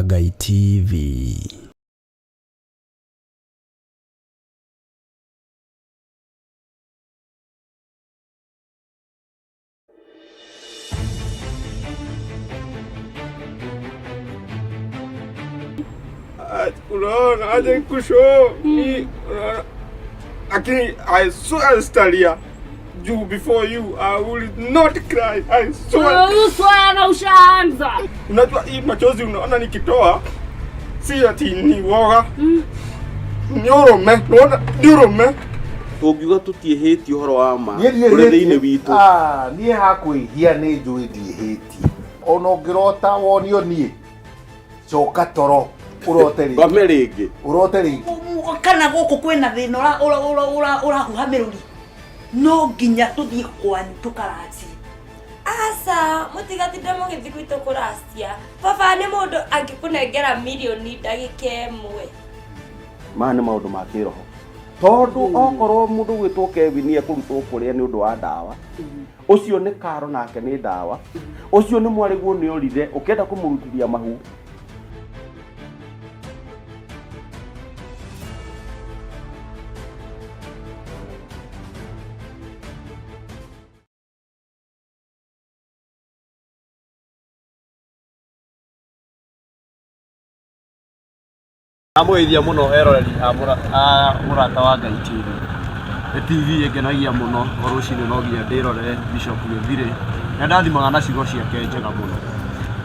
Ngai TV. Unaona, acha nikushow mi, unaona, lakini I swear sitalia juu before you I will not cry, I swear. Uswaya na ushaanza. Unajua hii machozi unaona nikitoa si ati ni woga, ni ũrũme, unaona ni ũrũme. Tũngiuga tũtiĩhĩtie ũhoro wa ma Niĩ ndiĩhĩtie. ũrĩ thĩinĩ witũ. Ah, niĩ hakwĩhia nĩ njũĩ ndiĩhĩtie. Ona ũngĩrota wonio niĩ coka toro ũrote rĩngĩ. Ngome rĩngĩ. Ũrote rĩngĩ. Kana gũkũ kwĩna thĩna ũrahuha mĩrũri, no nginya tũthiĩ kwanyu tũkaracie. Aca, mũtigatinde mũgĩthiĩ gwitũ kũracia. Baba nĩ mũndũ angĩkũnengera mirioni ndagĩka ĩmwe. Maya nĩ maũndũ ma kĩroho. Tondũ okorwo mũndũ gwĩtwo Kevin ekũrutwo kũrĩa nĩ ũndũ wa ndawa, ũcio nĩ karo nake nĩ ndawa, ũcio nĩ mwarĩguo nĩ orire ũkĩenda kũmũrutithia mahu. Ndamũgeithia mũno eroreri a Mũrata wa Ngai TV. Nĩ TV ĩngenagia mũno o rũcinĩ no nginya ndĩrorere Bishop Gĩthirĩ. Nĩ andathimaga na ciugo ciake njega mũno.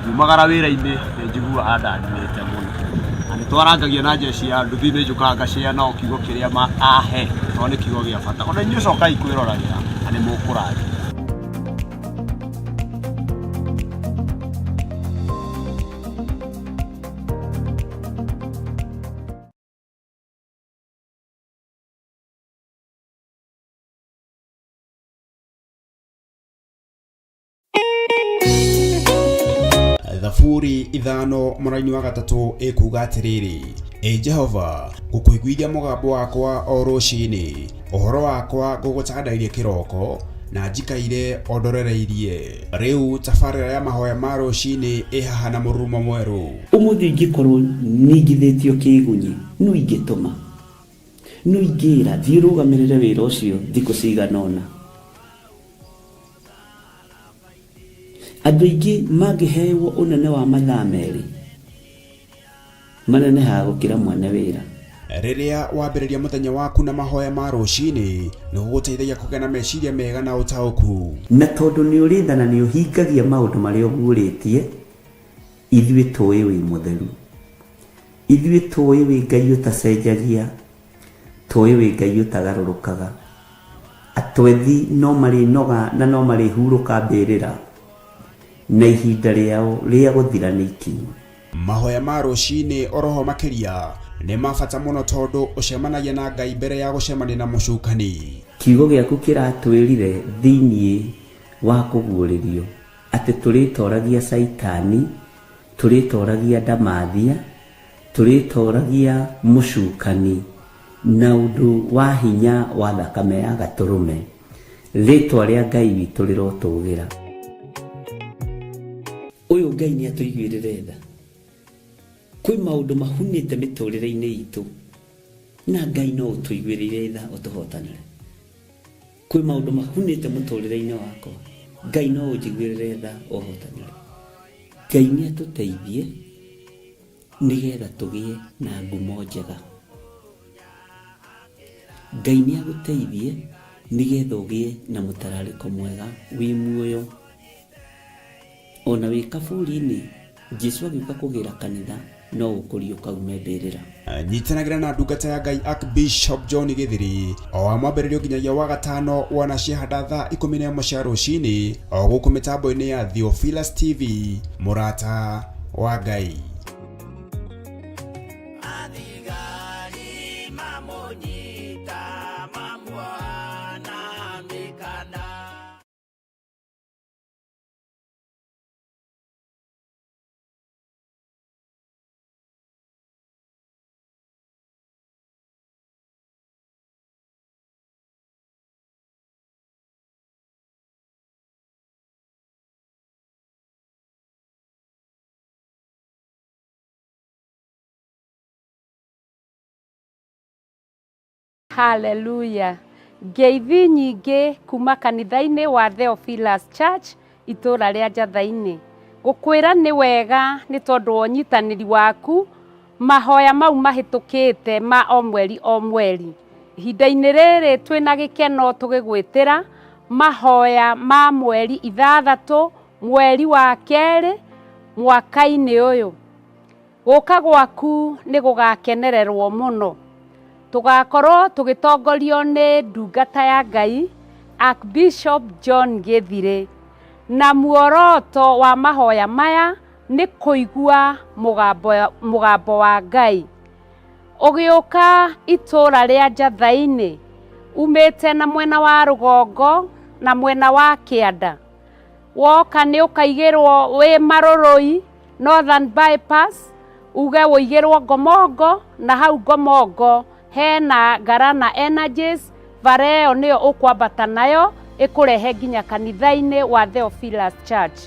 Ngiumagara wĩra-inĩ nĩ njiguaga andathimĩte mũno. Na nĩ twarangagia na jeshi ya nduthi nĩ njũkaga ngacĩa nao kiugo kĩrĩa ahe tondũ nĩ kiugo gĩa bata. Ona inyuĩ cokai kwĩroragĩra na nĩ mũkũrathimwo. Thaburi 5 mũraini wa 3 ĩkuga atĩrĩrĩ, Ĩ Jehova, ngũkũiguithia mũgambo wakwa o rũcinĩ, ũhoro wakwa ngũgũtandairie kĩroko, na njikaire o ndorereirie. Rĩu tabarĩra ya mahoya ma rũcinĩ ĩ haha na mũrurumo mwerũ. Ũmũthĩ ingĩkorwo ningithĩtio kĩgunyi, no ingĩtũma, no ingĩra thiĩ ũrũgamĩrĩre wĩra ũcio thikũ cigana ũna. Andũ aingĩ mangĩhewo ũnene wa mathaa merĩ, manenehaga gũkĩra mwene wĩra. Rĩrĩa wambĩrĩria mũthenya waku na mahoya ma rũcinĩ, nĩ gũgũteithagia kũgĩa na meciria mega na ũtaũku. Na tondũ nĩ ũrĩ tha na nĩ ũhingagia maũndũ marĩa ũguũrĩtie, ithuĩ tũĩ wĩ mũtheru. Ithuĩ tũĩ wĩ Ngai ũtacenjagia, tũĩ wĩ Ngai ũtagarũrũkaga. Atwethi no marĩnoga na no marĩhurũka mbĩrĩra, na ihinda rĩao rĩa gũthira nĩ ikinyu. Mahoya ma rũcinĩ oroho makĩria nĩ ma bata mũno tondũ ũcemanagia na Ngai mbere ya gũcemania na mũcukani. Kiugo gĩaku kĩratwĩrire thĩinĩ wa kũguũrĩrio atĩ tũrĩtoragia Caitani, tũrĩtoragia ndamathia, tũrĩtoragia mũcukani na ũndũ wa hinya wa thakame ya gatũrũme. Rĩtwa rĩa Ngai witũ rĩrotũgĩra. Ũyũ Ngai nĩ atũiguĩrĩre tha. Kwĩ maũndũ mahunĩte mĩtũrĩre-inĩ itũ na Ngai no ũtũiguĩrĩire tha ũtũhotanĩre. Kwĩ maũndũ mahunĩte mũtũrĩre-inĩ wakwa, Ngai no ũnjiguĩrĩre tha ũhotanĩre. Ngai nĩ atũteithie nĩgetha tũgĩe na ngumo njega. Ngai nĩ agũteithie nĩgetha ũgĩe na mũtararĩko mwega wĩ muoyo. Ona wĩ kaburi-inĩ, Jesũ agĩũka kũgĩra kanitha no ũkũriũka ume mbĩrĩra. Nyitanagĩra na ndungata ya Ngai Archbishop John Gĩthiri o wa mwambĩrĩrio nginyagia wa gatano wana ciahanda thaa 11 cia rũcinĩ o gũkũ mĩtambo-inĩ ya Theophilus TV, mũrata wa Ngai. Haleluya. Ngeithi nyingĩ kuma kanitha-inĩ wa Theophilus Church itũũra rĩa Njatha-inĩ. Gũkwĩra nĩ wega nĩ tondũ wa ũnyitanĩri waku mahoya mau mahĩtũkĩte ma o mweri o mweri. Ihinda-inĩ rĩrĩ twĩna gĩkeno tũgĩgwĩtĩra mahoya ma mweri 6 mweri wa 2 mwaka-inĩ ũyũ. Gũka gwaku nĩ gũgakenererwo mũno. Tũgakorwo tũgĩtongorio nĩ ndungata ya Ngai Archbishop John Gĩthirĩ, na muoroto wa mahoya maya nĩ kũigua mũgambo wa Ngai. Ũgĩũka itũũra rĩa Njatha-inĩ umĩte na mwena wa rũgongo na mwena wa kĩanda, woka nĩ ũkaigĩrwo wĩ Marũrũi Northern Bypass, uge wũigĩrwo Ngomongo, na hau Ngomongo hena Ngarana Energies, bara ĩyo nĩyo ũkwambata nayo ĩkũrehe nginya kanitha-inĩ wa Theophilus Church.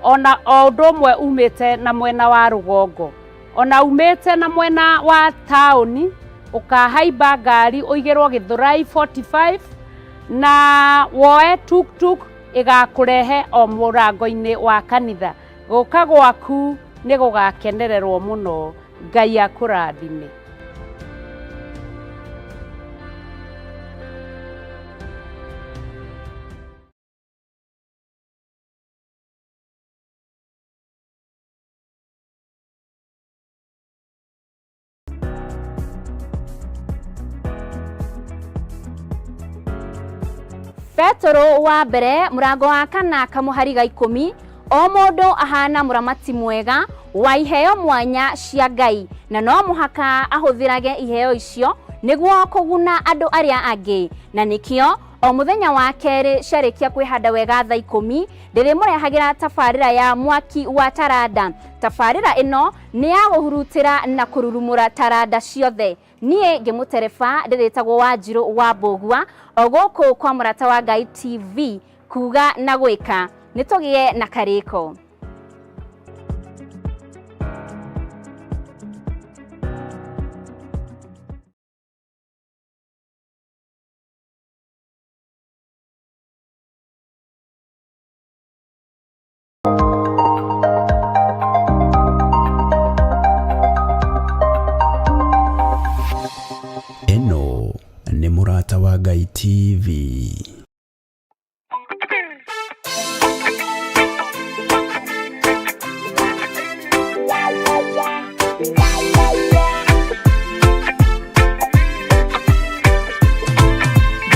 Ona o ũndũ ũmwe umĩte na mwena wa rũgongo, ona umĩte na mwena wa taũni, ũkahaimba ngari ũigĩrwo Gĩthũrai 45 na woe tuk-tuk ĩgakũrehe o mũrango-inĩ wa kanitha. Gũka gwaku nĩ gũgakenererwo mũno. Ngai akũrathime. Petero wa mbere mũrango wa 4 kamũhari ga 10, o mũndũ ahana mũramati mwega wa iheo mwanya cia Ngai, na no mũhaka ahũthĩrage iheo icio nĩguo kũguna andũ arĩa angĩ. Na nĩkĩo o mũthenya wa 2 ciarĩkia kwĩhanda wega thaa 10 ndĩrĩmũrehagĩra tabarĩra ya mwaki wa taranda. Tabarĩra ĩno nĩ ya gũhurutĩra na kũrurumũra taranda ciothe. Niĩ ngĩmũtereba ndĩrĩtagwo Wanjirũ wa Mbũgua, o gũkũ kwa Mũrata wa Ngai TV, kuga na gwĩka. Nĩtũgĩe na karĩko. Ĩno nĩ Mũrata wa Ngai TV.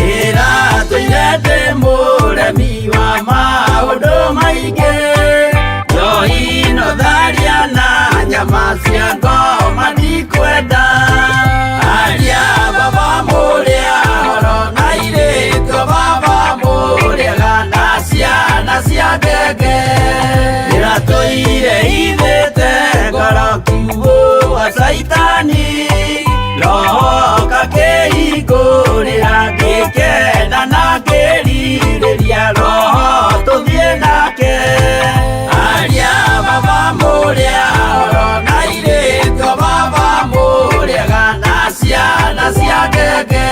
Ndĩratũire ndĩ mũremi wa maũndũ maingĩ, njohi no tharia na nyama cia ngoma ndikwenda. Aria baba mũrĩa horo na airĩtu baba mũrĩega na ciana cia ngenge. Ndĩratũire ithĩte ngoro kiugũ wa Caitani, roho kakĩhingũrĩra ngĩkena na ngĩrirĩria roho tũthiĩ nake. Aria baba mũrĩa horo na airĩtu baba mũrĩega na ciana cia ngenge.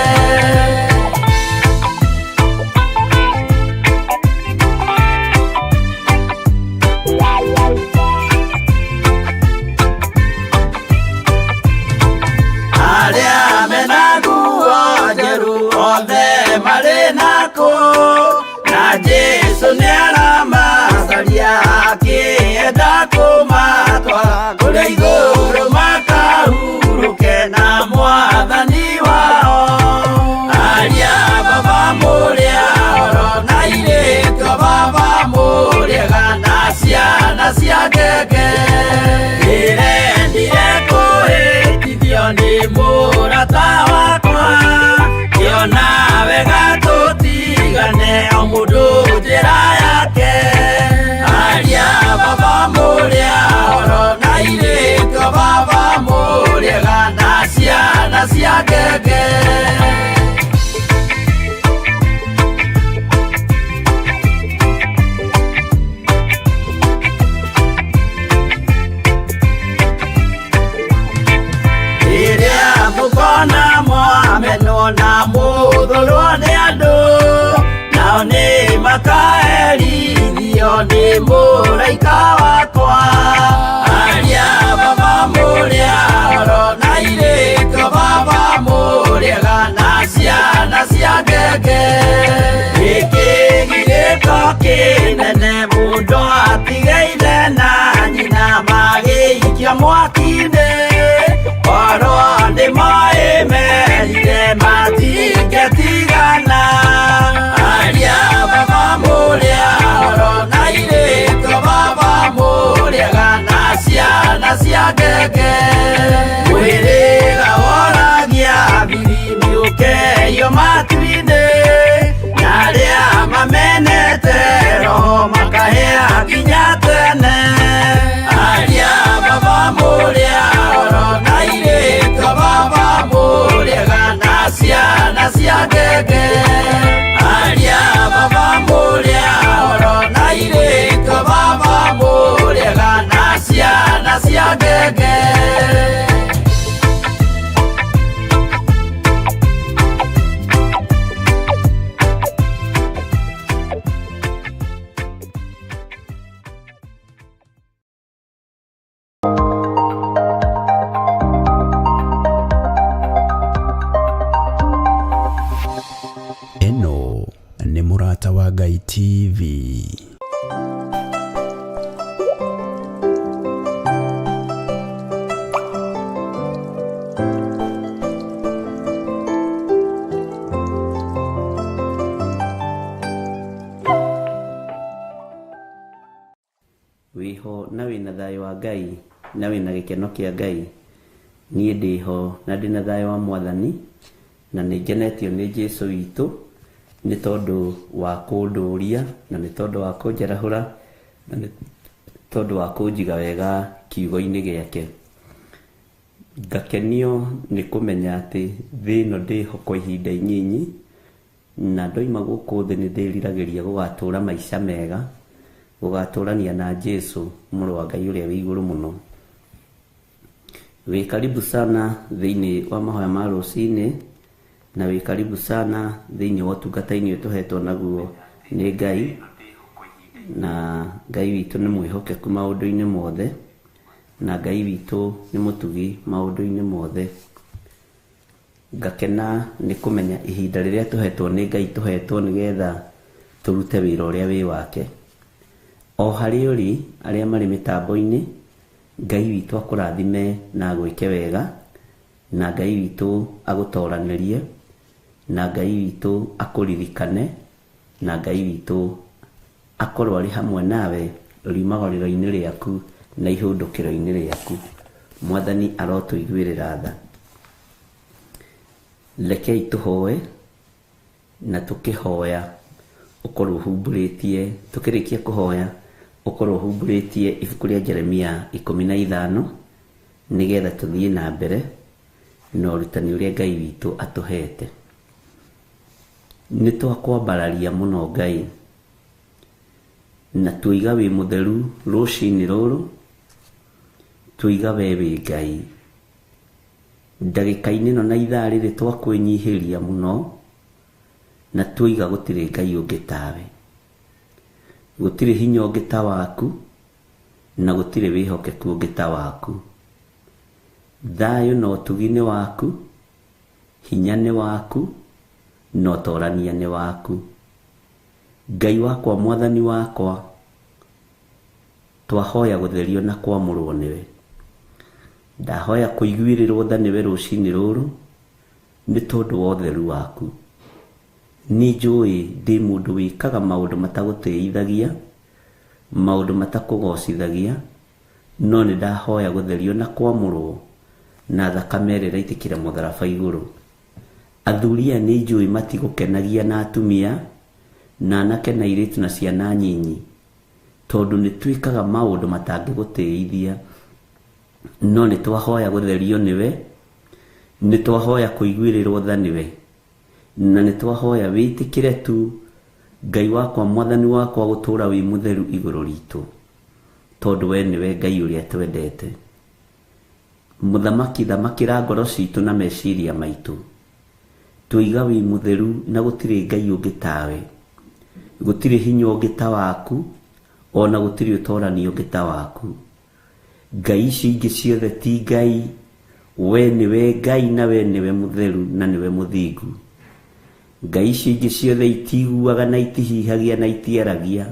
Arĩa mena nguo njerũ othe marĩ nako, na Jesũ nĩaramacaria akĩenda kũmatwara kũrĩa igũrũ makahurũke na Mwathani wao. Aria baba mũrĩa horo na airĩtu baba mũrĩega na ciana cia ngenge. Ndĩrendire kũhĩtithio nĩ mũrata wakwa, ngĩona wega tũtigane o mũndũ njĩra yake. Aria baba mũrĩa horo na airĩtu baba mũrĩega na ciana cia ngenge. Rĩrĩa mũkona mwamenwo na Gũthũrwo nĩ andũ nao nĩ makaherithio nĩ mũraika wakwa. Aria baba mũrĩa oro na irĩko baba mũrĩega na ciana cia ngenge. Gĩkĩ gĩko kĩnene mũndũ atigaire na nyina magĩikia mwaki-inĩ. Korwo nĩ moĩ merire matingĩtigana. Aria baba mũrĩa oro na irĩko baba mũrĩega na ciana cia ngenge. Mwĩrĩga woragia biribiri ũkeio matu-inĩ, na arĩa mamenete roho makahĩa nginya tene. Aria baba mũrĩa oro na irĩko baba mũrĩega na ciana cia ngenge. Aria baba mũrĩa oro na irĩko baba mũrĩega na ciana cia ngenge. Ĩno nĩ Mũrata wa Ngai TV. Wĩho na wĩna thayũ wa Ngai na wĩna gĩkeno kĩa Ngai. Niĩ ndĩho na ndĩna thayũ wa Mwathani na nĩ ngenetio nĩ Jesũ witũ nĩ tondũ wa kũndũria na nĩ tondũ wa kũnjarahũra na nĩ tondũ wa kũnjiga wega kiugo-inĩ gĩake. Ngakenio nĩ kũmenya atĩ thĩ ĩno ndĩho kwa ihinda inyinyi na ndoima gũkũ thĩ nĩ ndĩriragĩria gũgatũra maica mega, gũgatũrania na Jesũ mũrũ wa Ngai ũrĩa wĩ igũrũ mũno. Wĩ karibu sana thĩinĩ wa mahoya ma rũcinĩ na wĩ karibu sana thĩinĩ wa ũtungata-inĩ ũyũ tũhetwo naguo nĩ Ngai, na Ngai witũ nĩ mwĩhokeku maũndũ-inĩ mothe na Ngai witũ nĩ mũtugi maũndũ-inĩ mothe. Ngakena nĩ kũmenya ihinda rĩrĩa tũhetwo nĩ Ngai tũhetwo nĩgetha tũrute wĩra ũrĩa wĩ wake. O harĩa ũrĩ, arĩa marĩ mĩtambo-inĩ, Ngai witũ akũrathime na agwĩke wega, na Ngai witũ agũtoranĩrie, na Ngai witũ akũririkane, na Ngai witũ akorwo arĩ hamwe nawe riumagĩrĩro-inĩ rĩaku na ihũndũkĩro-inĩ rĩaku. Mwathani arotũiguĩrĩra tha. Rekei tũhoe na tũkĩhoya ũkorwo ũhumbũrĩtie, tũkĩrĩkia kũhoya ũkorwo ũhumbũrĩtie ibuku rĩa Jeremia 15 nĩgetha tũthiĩ na mbere na ũrutani ũrĩa Ngai witũ atũhete. Nĩ twakwambararia mũno Ngai na tuiga wĩ mũtheru rũcinĩ rũrũ, tuiga we wĩ Ngai. Ndagĩka-inĩ ĩno na ithaa rĩrĩ twakwĩnyihĩria mũno na tuiga gũtirĩ Ngai ũngĩ tawe, gũtirĩ hinya ũngĩ ta waku na gũtirĩ wĩhokeku ũngĩ ta waku. Thayũ na ũtugi nĩ waku, hinya nĩ waku na ũtorania nĩ waku. Ngai wakwa, Mwathani wakwa, twahoya gũtherio na kwamũrwo nĩwe. Ndahoya kũiguĩrĩrwo tha nĩwe rũcinĩ rũrũ nĩ tondũ wa ũtheru waku. Nĩ njũĩ ndĩ mũndũ wĩkaga maũndũ matagũtĩithagia, maũndũ matakũgocithagia, no nĩ ndahoya gũtherio na kwamũrwo na thakame ĩrĩa ĩraitĩkĩra mũtharaba igũrũ. Athuri aya nĩ njũĩ matigũkenagia na atumia, na anake na airĩtu na ciana nyinyi, tondũ nĩ twĩkaga maũndũ matangĩgũtĩithia, no nĩ twahoya gũtherio nĩwe, nĩ twahoya kũiguĩrĩrwo tha nĩwe, na nĩ twahoya wĩtĩkĩre tu Ngai wakwa, Mwathani wakwa, gũtũra wĩ mũtheru igũrũ ritũ, tondũ we nĩwe Ngai ũrĩa twendete. Mũthamaki, thamakĩra ngoro citũ na meciria maitũ. Twoiga wĩ mũtheru na gũtirĩ Ngai ũngĩ tawe. Gũtirĩ hinya ũngĩ ta waku, ona gũtirĩ ũtorani ũngĩ ta waku. Ngai icio ingĩ ciothe ti Ngai, we nĩwe Ngai na we nĩwe mũtheru na nĩwe mũthingu. Ngai icio ingĩ ciothe itiguaga na itihihagia na itiaragia.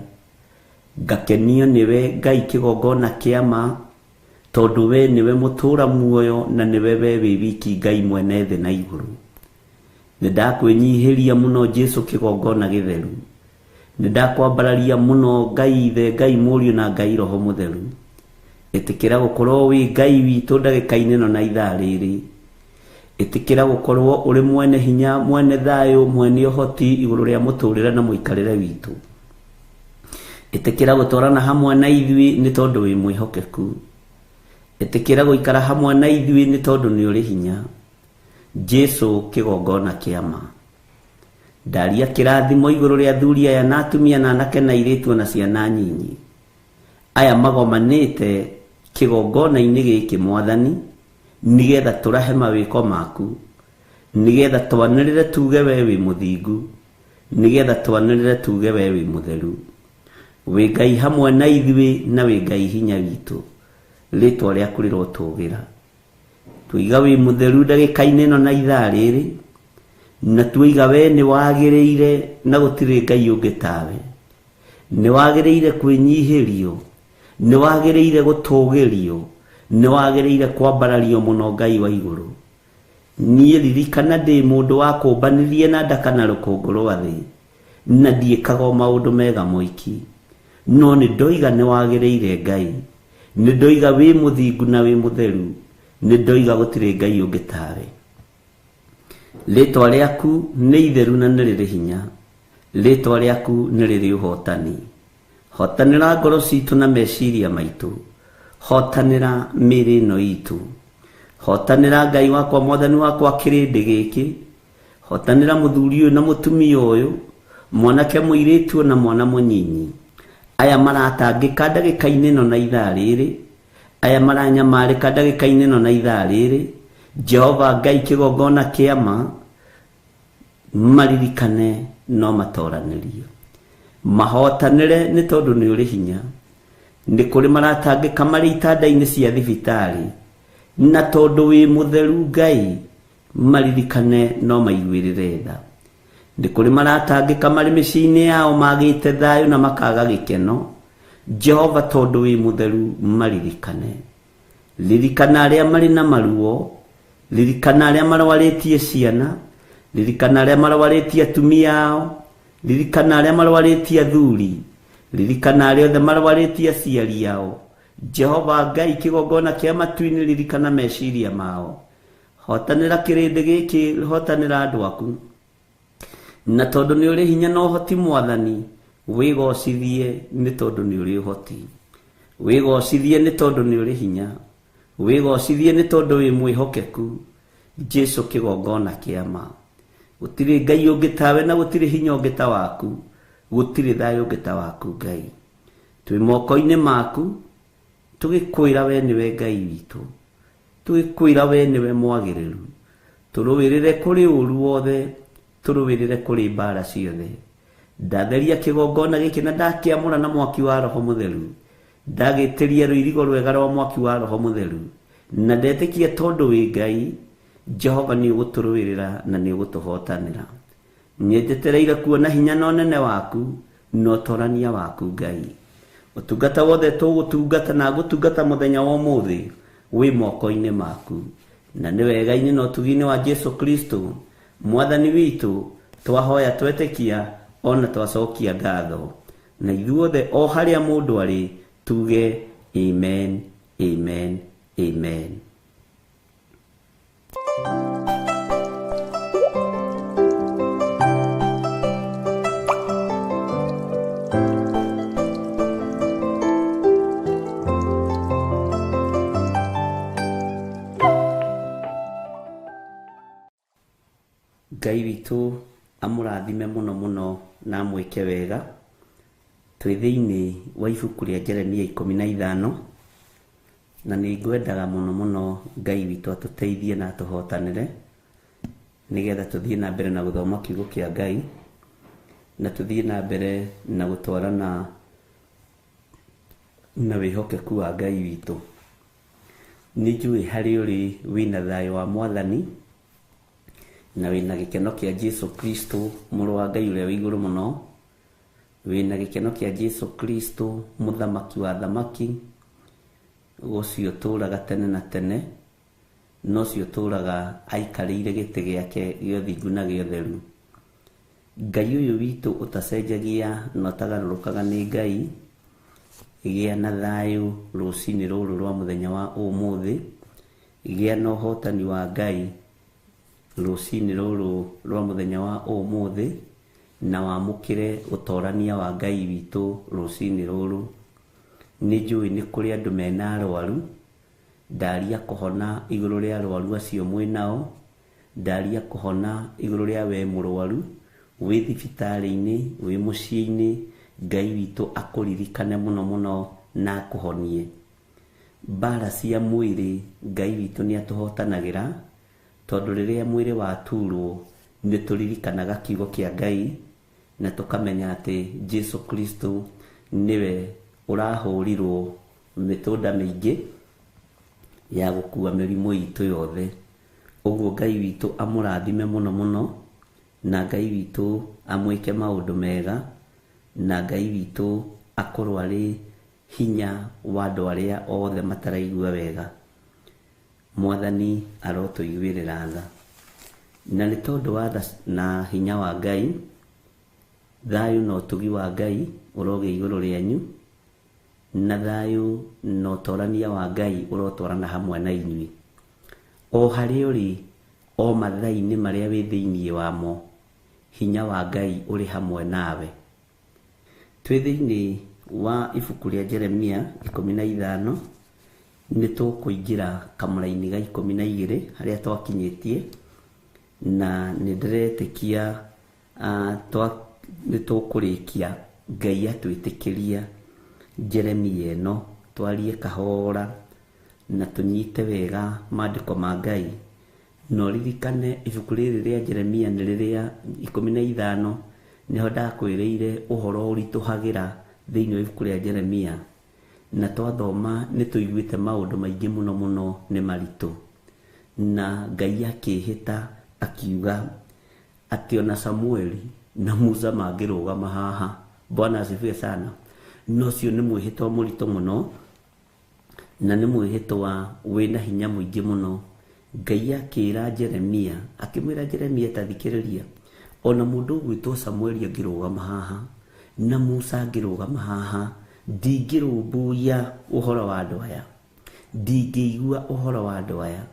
Ngakenio nĩwe Ngai kĩgongona kĩa ma, tondũ we nĩwe mũtũũra muoyo na nĩwe we wĩ wiki Ngai mwene thĩ na igũrũ. Nĩ ndakwĩnyihĩria mũno Jesu kĩgongona gĩtheru. Nĩ ndakwambararia mũno Ngai Ithe, Ngai Mũriũ na Ngai Roho Mũtheru. Ĩtĩkĩra gũkorwo wĩ Ngai witũ ndagĩka-inĩ ĩno na ithaa rĩrĩ. Ĩtĩkĩra gũkorwo ũrĩ mwene hinya, mwene thayũ, mwene ũhoti igũrũ rĩa mũtũrĩre na mũikarĩre witũ. Ĩtĩkĩra gũtwarana hamwe na ithuĩ nĩ tondũ wĩ mwĩhokeku. Ĩtĩkĩra gũikara hamwe na ithuĩ nĩ tondũ nĩ ũrĩ hinya. Jesu kĩgongona kĩa ma. Ndaria kĩrathimo igũrũ rĩa athuri aya na atumia na anake na airĩtu ona ciana nyinyi. Aya magomanĩte kĩgongona-inĩ gĩkĩ Mwathani, nĩgetha tũrahe mawĩko maku, nĩgetha twanĩrĩre tuge we wĩ mũthingu, nĩgetha twanĩrĩre tuge we wĩ mũtheru. Wĩ Ngai hamwe na ithuĩ na wĩ Ngai hinya witũ. Rĩtwa rĩaku rĩrotũgĩra. Tuiga wĩ mũtheru ndagĩka-inĩ ĩno na ithaa rĩrĩ, na tuiga we nĩ wagĩrĩire na gũtirĩ Ngai ũngĩ tawe. Nĩ wagĩrĩire kwĩnyihĩrio, nĩ wagĩrĩire gũtũgĩrio, nĩ wagĩrĩire kwambarario mũno Ngai wa igũrũ. Niĩ ririkana ndĩ mũndũ wa kũmbanirie na ndaka na rũkũngũ rwa thĩ, na ndiĩkaga o maũndũ mega moiki. No nĩ ndoiga nĩ wagĩrĩire Ngai, nĩ ndoiga wĩ mũthingu na wĩ mũtheru, nĩ ndoiga gũtirĩ Ngai ũngĩ tawe. Rĩtwa rĩaku nĩ itheru na nĩ rĩrĩ hinya, rĩtwa rĩaku nĩ rĩrĩ ũhotani. Hotanĩra ngoro citũ na meciria maitũ, hotanĩra mĩĩrĩ ĩno itũ. Hotanĩra Ngai wakwa Mwathani wakwa kĩrĩndĩ gĩkĩ, hotanĩra mũthuri ũyũ na mũtumia ũyũ, mwanake mũirĩtu na mwana mũnyinyi. Aya maratangĩka ndagĩka-inĩ ĩno na ithaa rĩrĩ, aya maranyamarĩka ndagĩka-inĩ ĩno na ithaa rĩrĩ, Jehova Ngai kĩgongona kĩa ma, maririkane no matoranĩrio. Mahotanĩre nĩ tondũ nĩ ũrĩ hinya. Nĩ kũrĩ maratangĩka marĩ itanda-inĩ cia thibitarĩ, na tondũ wĩ mũtheru Ngai, maririkane no maiguĩrĩre tha. Nĩ kũrĩ maratangĩka marĩ mĩciĩ-inĩ yao magĩte thayũ na makaga gĩkeno, Jehova tondũ wĩ mũtheru maririkane. Ririkana arĩa marĩ na maruo, ririkana arĩa marwarĩtie ciana, ririkana arĩa marwarĩtie atumia ao, ririkana arĩa marwarĩtie athuri, ririkana arĩa othe marwarĩtie aciari ao. Jehova Ngai kĩgongona kĩa matu-inĩ ririkana meciria mao. Hotanĩra kĩrĩndĩ gĩkĩ, hotanĩra andũ aku. Na tondũ nĩ ũrĩ hinya na ũhoti Mwathani, wĩgocithie nĩ tondũ nĩ ũrĩ ũhoti. Wĩgocithie nĩ tondũ nĩ ũrĩ hinya. Wĩgocithie nĩ tondũ wĩ mwĩhokeku. Jesu kĩgongona kĩa ma. Gũtirĩ Ngai ũngĩ tawe na gũtirĩ hinya ũngĩ ta waku. Gũtirĩ thayũ ũngĩ ta waku Ngai. Twĩ moko-inĩ maku, tũgĩkwĩra we nĩwe Ngai witũ. Tũgĩkwĩra we nĩwe mwagĩrĩru. Tũrũĩrĩre kũrĩ ũru wothe, tũrũĩrĩre kũrĩ mbara ciothe. Ndatheria kĩgongona gĩkĩ na ndakĩamũra na mwaki wa Roho Mũtheru. Ndagĩtĩria rũirigo rwega rwa mwaki wa Roho Mũtheru. Na ndetĩkia tondũ wĩ Ngai, Jehova nĩ ũgũtũrũĩrĩra na nĩ ũgũtũhotanĩra. Nyenjetereire kuona hinya na ũnene waku na ũtorania waku Ngai. Ũtungata wothe tũgũtungata na ngũtungata mũthenya wa ũmũthĩ wĩ moko-inĩ maku. Na nĩ wega-inĩ na ũtugi-inĩ wa Jesu Kristo, Mwathani witũ, twahoya twetĩkia ona twacokia ngatho. Na ithuothe o harĩa mũndũ arĩ tuge amen, amen, amen. Ngai witũ amũrathime mũno mũno na amwĩke wega. Twĩ thĩinĩ wa ibuku rĩa Jeremia 15, na nĩ ngwendaga mũno mũno Ngai witũ atũteithie na atũhotanĩre. Nĩgetha tũthiĩ na mbere na gũthoma kiugo kĩa Ngai, na tũthiĩ na mbere na gũtwarana na wĩhokeku wa Ngai witũ. Nĩ njũĩ harĩa ũrĩ wĩna thayũ wa Mwathani, na wĩna gĩkeno kĩa Jesu Kristo, mũrũ wa Ngai ũrĩa wĩ igũrũ mũno, wĩna gĩkeno kĩa Jesu Kristo, mũthamaki wa athamaki, ũcio ũtũũraga tene na tene, na ũcio ũtũũraga aikarĩire gĩtĩ gĩake gĩa ũthingu na gĩa ũtheru. Ngai ũyũ witũ ũtacenjagia na ũtagarũrũkaga nĩ Ngai, gĩa na thayũ rũcinĩ rũrũ rwa mũthenya wa ũmũthĩ, gĩa na ũhotani wa Ngai rũcinĩ rũrũ rwa mũthenya wa ũmũthĩ, na wamũkĩre ũtorania wa Ngai witũ rũcinĩ rũrũ. Nĩ njũĩ nĩ kũrĩ andũ mena arwaru, ndaria kũhona igũrũ rĩa arwaru acio mwĩnao, ndaria kũhona igũrũ rĩa we mũrwaru, wĩ thibitarĩ-inĩ, wĩ mũciĩ-inĩ, Ngai witũ akũririkane mũno mũno na akũhonie. Mbara cia mwĩrĩ Ngai witũ nĩ atũhotanagĩra, tondũ rĩrĩa mwĩrĩ waturwo nĩ tũririkanaga kiugo kĩa Ngai na tũkamenya atĩ Jesu Kristo nĩwe ũrahũrirwo mĩtũnda mĩingĩ ya gũkua mĩrimũ itũ yothe. Ũguo Ngai witũ amũrathime mũno mũno, na Ngai witũ amwĩke maũndũ mega, na Ngai witũ akorwo arĩ hinya wa andũ arĩa othe mataraigua wega. Mwathani arotũiguĩrĩra tha. Na nĩ tondũ wa tha na hinya wa Ngai, thayũ na ũtugi wa Ngai ũrogĩa igũrũ rĩanyu, na thayũ na ũtorania wa Ngai ũrotwarana hamwe na inyuĩ. O harĩa ũrĩ, o mathaa-inĩ marĩa wĩ thĩinĩ wamo, hinya wa Ngai ũrĩ hamwe nawe. Twĩ thĩinĩ wa ibuku rĩa Jeremia 15, nĩ tũkũingĩra kamũraini ga 12 harĩa twakinyĩtie, na nĩ ndĩretĩkia nĩ tũkũrĩkia Ngai atwĩtĩkĩria Jeremia ĩno, twarie kahora na tũnyite wega maandĩko ma Ngai. Na ũririkane ibuku rĩrĩ rĩa Jeremia nĩ rĩrĩa 15, nĩho ndakwĩrĩire ũhoro ũritũhagĩra thĩinĩ wa ibuku rĩa Jeremia, na twathoma nĩ tũiguĩte maũndũ maingĩ mũno mũno nĩ maritũ. Na Ngai akĩĩhĩta akiuga atĩ ona Samueli na Musa mangĩrũgama haha, Bwana asifiwe sana, na ũcio nĩ mwĩhĩtwa mũritũ mũno, na nĩ mwĩhĩtwa wĩna hinya mũingĩ mũno. Ngai akĩra Jeremia, akĩmwĩra Jeremia, ta thikĩrĩria, ona mũndũ ũgwĩtwo Samueli angĩrũgama haha na Musa angĩrũgama haha, ndingĩrũmbũiya ũhoro wa andũ aya, ndingĩigua ũhoro wa andũ aya.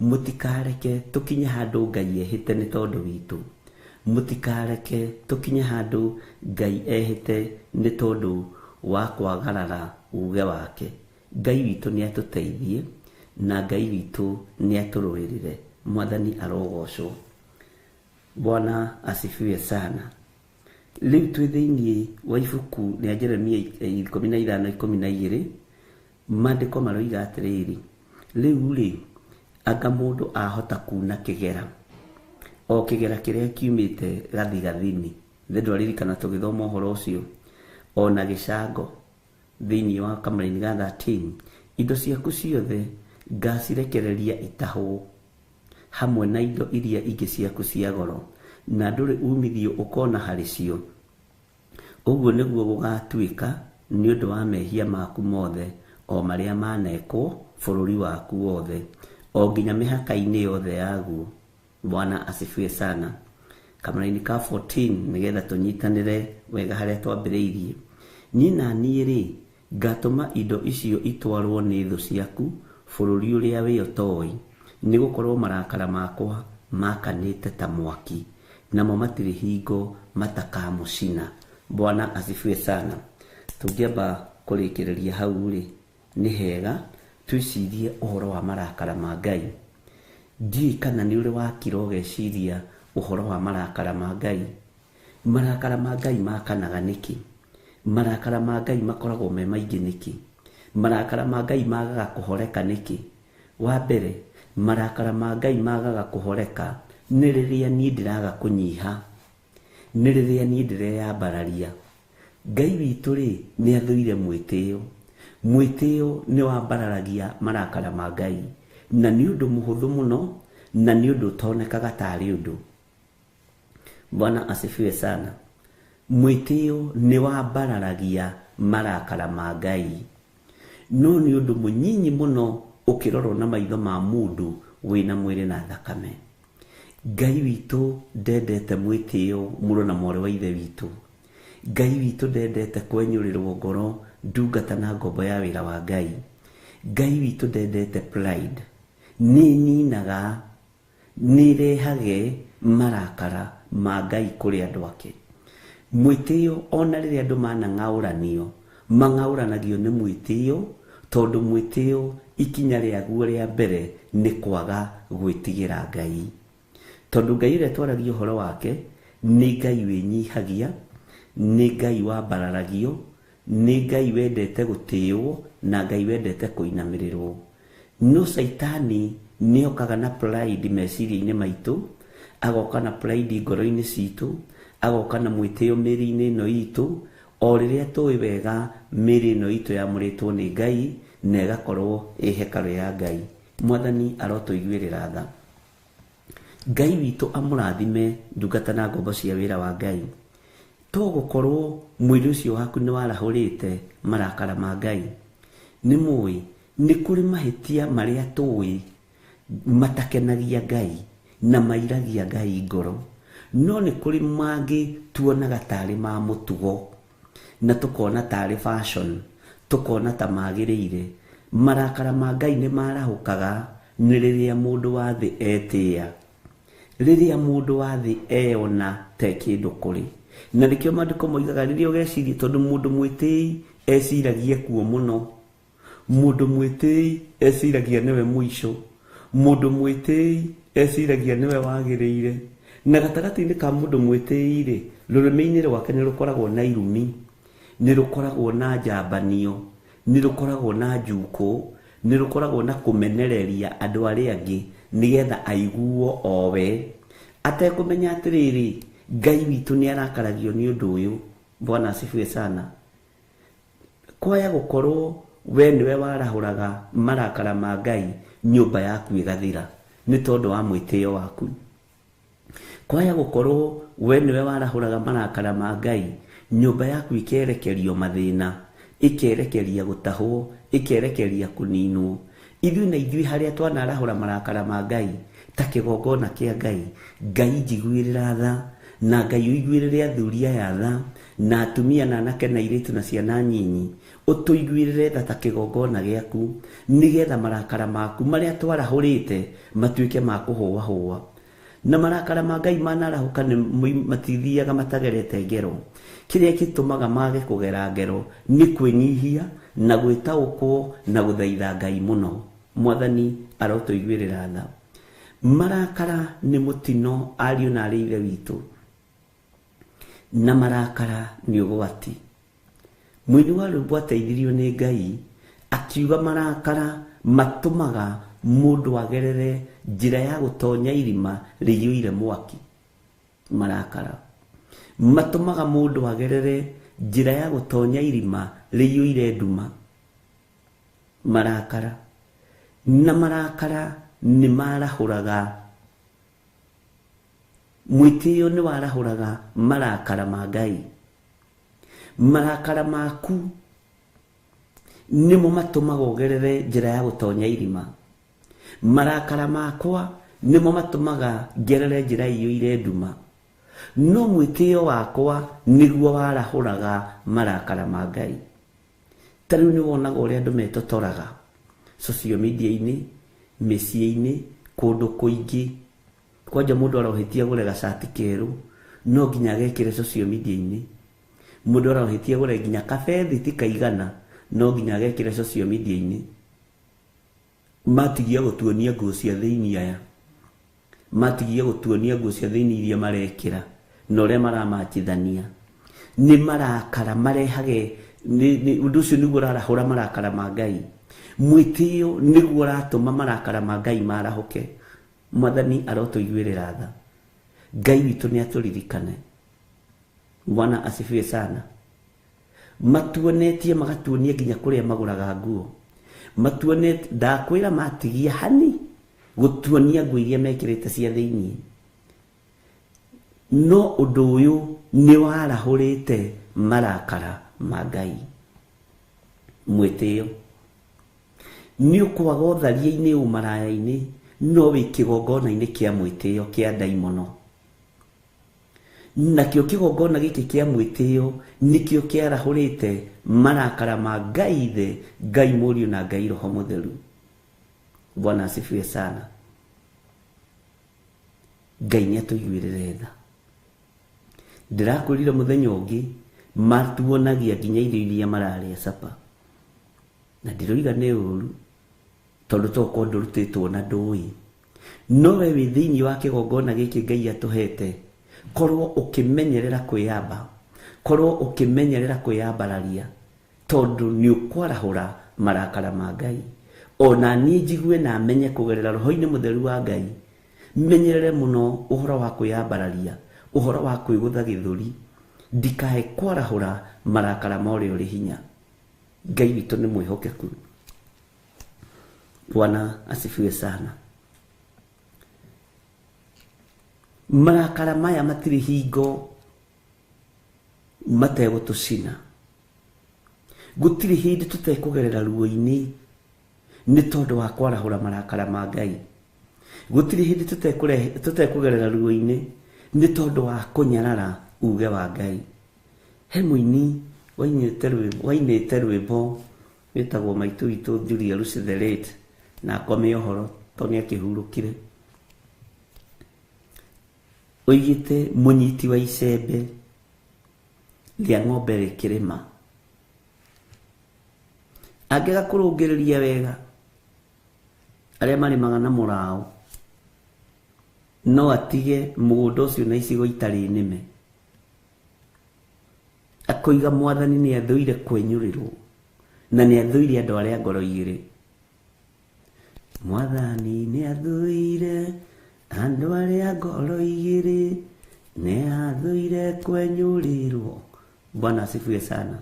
Mũtikareke tũkinye handũ Ngai ehĩte nĩ tondũ witũ, mũtikareke tũkinye handũ Ngai ehĩte nĩ tondũ wa kwagarara uge wake. Ngai witũ nĩ atũteithie, na Ngai witũ nĩ atũrũĩrĩre. Mwathani arogocwo. Bwana asifiwe sana. Rĩu twĩ thĩinĩ wa ibuku rĩa Jeremia 15 12, maandĩko maroiga atĩrĩrĩ, rĩu rĩ, anga mũndũ ahota kuna kĩgera, o kĩgera kĩrĩa kiumĩte gathigathini, thĩ ndwaririkana tũgĩthoma ũhoro ũcio, ona gĩcango thĩinĩ wa kamũraini ga 13, indo ciaku ciothe ngacirekereria itahwo hamwe na indo iria ingĩ ciaku cia goro, na ndũrĩ umithio ũkona harĩ cio. Ũguo nĩguo gũgatuĩka nĩ ũndũ wa mehia maku mothe, o marĩa manekwo bũrũri waku wothe, o nginya mĩhaka-inĩ yothe yaguo. Bwana asifiwe sana. Kamũraini ka 14, nĩgetha tũnyitanĩre wega harĩa twambĩrĩirie. Niĩ na niĩ rĩ, ngatũma indo icio itwarwo nĩ thũ ciaku bũrũri ũrĩa wĩ ũtoĩ, nĩgũkorwo marakara makwa makanĩte ta mwaki, namo matirĩ hingo matakamũcina. Bwana asifiwe sana. Tũngĩamba kũrĩkĩrĩria hau rĩ, nĩ hega twĩcirie ũhoro wa marakara ma Ngai. Ndiũĩ kana nĩ ũrĩ wakira ũgeciria ũhoro wa marakara ma Ngai. Marakara ma Ngai makanaga nĩkĩ? Marakara ma Ngai makoragwo me maingĩ nĩkĩ? Marakara ma Ngai magaga kũhoreka nĩkĩ? Wa mbere, marakara ma Ngai magaga kũhoreka Nĩ rĩrĩa niĩ ndĩraga kũnyiha, nĩ rĩrĩa niĩ ndĩreyambararia. Ngai witũ rĩ, nĩ athũire mwĩtĩo. Mwĩtĩo nĩ wambararagia marakara ma Ngai, na nĩ ũndũ mũhũthũ mũno, na nĩ ũndũ ũtonekaga tarĩ ũndũ. Bwana asifiwe sana. Mwĩtĩo nĩ wambararagia marakara ma Ngai, no nĩ ũndũ mũnyinyi mũno ũkĩrorwo na maitho ma mũndũ wĩna mwĩrĩ na thakame. Ngai witũ ndendete mwĩtĩo, mũrũ na mwarĩ wa ithe witũ. Ngai witũ ndendete kwenyũrĩrwo ngoro, ndungata na ngombo ya wĩra wa Ngai. Ngai witũ ndendete pride. Nĩ ninaga, nĩ rehage marakara ma Ngai kũrĩ andũ ake. Mwĩtĩo ona rĩrĩa andũ manang'aũranio, mang'aũranagio nĩ mwĩtĩo, tondũ mwĩtĩo ikinya rĩaguo rĩa mbere nĩ kwaga gwĩtigĩra Ngai. Tondũ Ngai ũrĩa twaragia ũhoro wake nĩ Ngai wĩnyihagia, nĩ Ngai wambararagio, nĩ Ngai wendete gũtĩĩwo, na Ngai wendete kũinamĩrĩrwo. No Caitani nĩ okaga na pride meciria-inĩ maitũ, agoka na pride ngoro-inĩ citũ, agoka na mwĩtĩo mĩĩrĩ-inĩ ĩno itũ, o rĩrĩa tũĩ wega mĩĩrĩ ĩno itũ yamũrĩtwo nĩ Ngai na ĩgakorwo ĩ hekarũ ya Ngai. Mwathani arotũiguĩrĩra tha. Ngai witũ amũrathime ndungata na ngombo cia wĩra wa Ngai. To gũkorwo mwĩrĩ ũcio waku nĩ warahũrĩte marakara ma Ngai. Nĩ mũĩ, nĩ kũrĩ mahĩtia marĩa tũĩ matakenagia Ngai na mairagia Ngai ngoro. No nĩ kũrĩ mangĩ tuonaga tarĩ ma mũtugo na tũkona tarĩ fashion, tũkona ta magĩrĩire. Marakara ma Ngai nĩ marahũkaga nĩ rĩrĩa mũndũ wa thĩ etĩĩa, rĩrĩa mũndũ wa thĩ eyona te kĩndũ kũrĩ. Na nĩkĩo maandĩko moigaga rĩrĩa ũgeciria, tondũ mũndũ mwĩtĩi eciragia kuo mũno, mũndũ mwĩtĩi eciragia nĩwe mũico, mũndũ mwĩtĩi eciragia nĩwe wagĩrĩire. Na gatagatĩ-inĩ ka mũndũ mwĩtĩi rĩ, rũrĩmĩ-inĩ rwake nĩ rũkoragwo na irumi, nĩ rũkoragwo na njambanio, nĩ rũkoragwo na njukũ, nĩ rũkoragwo na kũmenereria andũ arĩa angĩ nĩgetha aiguo o we, atekũmenya atĩrĩrĩ, Ngai witũ nĩ arakaragio nĩ ũndũ ũyũ. Bwana asifiwe sana. Kwaya gũkorwo we nĩwe warahũraga marakara ma Ngai, nyũmba yaku ĩgathira nĩ tondũ wa mwĩtĩo waku. Kwaya gũkorwo we nĩwe warahũraga marakara ma Ngai, nyũmba yaku ĩkerekerio mathĩna, ĩkerekeria gũtahwo, ĩkerekeria kũninwo. Ithuĩ na ithuĩ harĩa twanarahũra marakara ma Ngai ta kĩgongona kĩa Ngai, Ngai njiguĩrĩra tha, na Ngai ũiguĩrĩre athuri aya tha, na atumia na anake na airĩtu na ciana nyinyi, ũtũiguĩrĩre tha ta kĩgongona gĩaku, nĩgetha marakara maku marĩa twarahũrĩte matuĩke ma kũhũahũa. Na marakara ma Ngai manarahũka nĩ matithiaga matagerete ngero. Kĩrĩa gĩtũmaga mage kũgera ngero nĩ kwĩnyihia na gwĩtaũkwo na gũthaitha Ngai mũno. Mwathani arotũiguĩrĩra tha. Marakara nĩ mũtino, ariũ na arĩ ithe witũ, na marakara nĩ ũgwati. Mũini wa rwĩmbo ateithirio nĩ Ngai akiuga marakara matũmaga mũndũ agerere njĩra ya gũtonya irima rĩiyũire mwaki. Marakara matũmaga mũndũ agerere njĩra ya gũtonya irima rĩiyũire nduma. Marakara na marakara nĩ marahũraga, mwĩtĩo nĩ warahũraga marakara ma Ngai. Marakara maku nĩmo matũmaga ũgerere njĩra ya gũtonya irima. Marakara makwa nĩmo matũmaga ngerere njĩra iyũire nduma. No mwĩtĩo wakwa nĩguo warahũraga marakara ma Ngai. Ta rĩu nĩ wonaga ũrĩa andũ metotoraga social media-inĩ, mĩciĩ-inĩ, kũndũ kũingĩ. Kwanja mũndũ arohĩtia agũre gacati kerũ, no nginya agekĩre social media-inĩ. Mũndũ arohĩtia agũre nginya kabethi ti kaigana, no nginya agekĩre social media-inĩ. Matigia gũtuonia nguo cia thĩinĩ aya, matigia gũtuonia nguo cia thĩinĩ iria marekĩra na ũrĩa maramachithania. Nĩ marakara marehage, ũndũ ũcio nĩguo ũrarahũra marakara ma Ngai. Mwĩtĩo nĩguo ũratũma marakara ma Ngai marahũke. Mwathani arotũiguĩrĩra tha. Ngai witũ nĩ atũririkane. Bwana asifiwe sana. Matuonetie magatuonia nginya kũrĩa magũraga nguo. Matuonetie ndakwĩra matigia hani gũtuonia nguo iria mekĩrĩte cia thĩinĩ. No ũndũ ũyũ nĩ warahũrĩte marakara ma Ngai. Mwĩtĩo nĩ ũkwaga ũtharia-inĩ ũmaraya-inĩ no wĩ kĩgongona-inĩ kĩa mwĩtĩo kĩa ndaimono. Nakĩo kĩgongona gĩkĩ kĩa mwĩtĩo nĩkĩo kĩarahũrĩte marakara ma Ngai Ithe, Ngai Mũriũ na Ngai Roho Mũtheru. Bwana asifiwe sana. Ngai nĩ atũiguĩrĩre tha. Ndĩrakwĩrire mũthenya ũngĩ matuonagia nginya irio iria mararĩa capa. Na ndiroiga nĩ ũru tondũ tokorwo ndũrutĩtwo na ndũĩ. No we wĩ thĩinĩ wa kĩgongona gĩkĩ Ngai atũhete, korwo ũkĩmenyerera kwĩyamba, korwo ũkĩmenyerera kwĩyambararia, tondũ nĩ ũkwarahũra marakara ma Ngai. Ona niĩ njigue na menye kũgerera roho-inĩ mũtheru wa Ngai, menyerere mũno ũhoro wa kwĩyambararia, ũhoro wa kwĩgũtha gĩthũri, ndikae kwarahũra marakara ma ũrĩa ũrĩ hinya. Ngai witũ nĩ mwĩhokeku. Bwana asifiwe sana. Marakara maya matirĩ hingo mategũtũcina. Gũtirĩ hĩndĩ tũtekũgerera ruo-inĩ nĩ tondũ wa kwarahũra marakara ma Ngai. Gũtirĩ hĩndĩ tũtekũgerera ruo-inĩ nĩ tondũ wa kũnyarara uge wa Ngai. He mũini wainĩte rwĩmbo wĩtagwo Maitũ Witũ Julia Lucy the Late, na akome ũhoro tondũ nĩ akĩhurũkire. Oigĩte mũnyiti wa icembe rĩa ng'ombe rĩkĩrĩma, angĩaga kũrũngĩrĩria wega arĩa marĩmaga na mũraũ, no atige mũgũnda ũcio na icigo itarĩ nĩme. Akoiga Mwathani nĩ athũire kwenyũrĩrwo na nĩ athũire andũ arĩa ngoro igĩrĩ. Mwathani nĩ athũire andũ arĩa ngoro igĩrĩ, nĩ athũire kwenyũrĩrwo. Bwana asifiwe sana.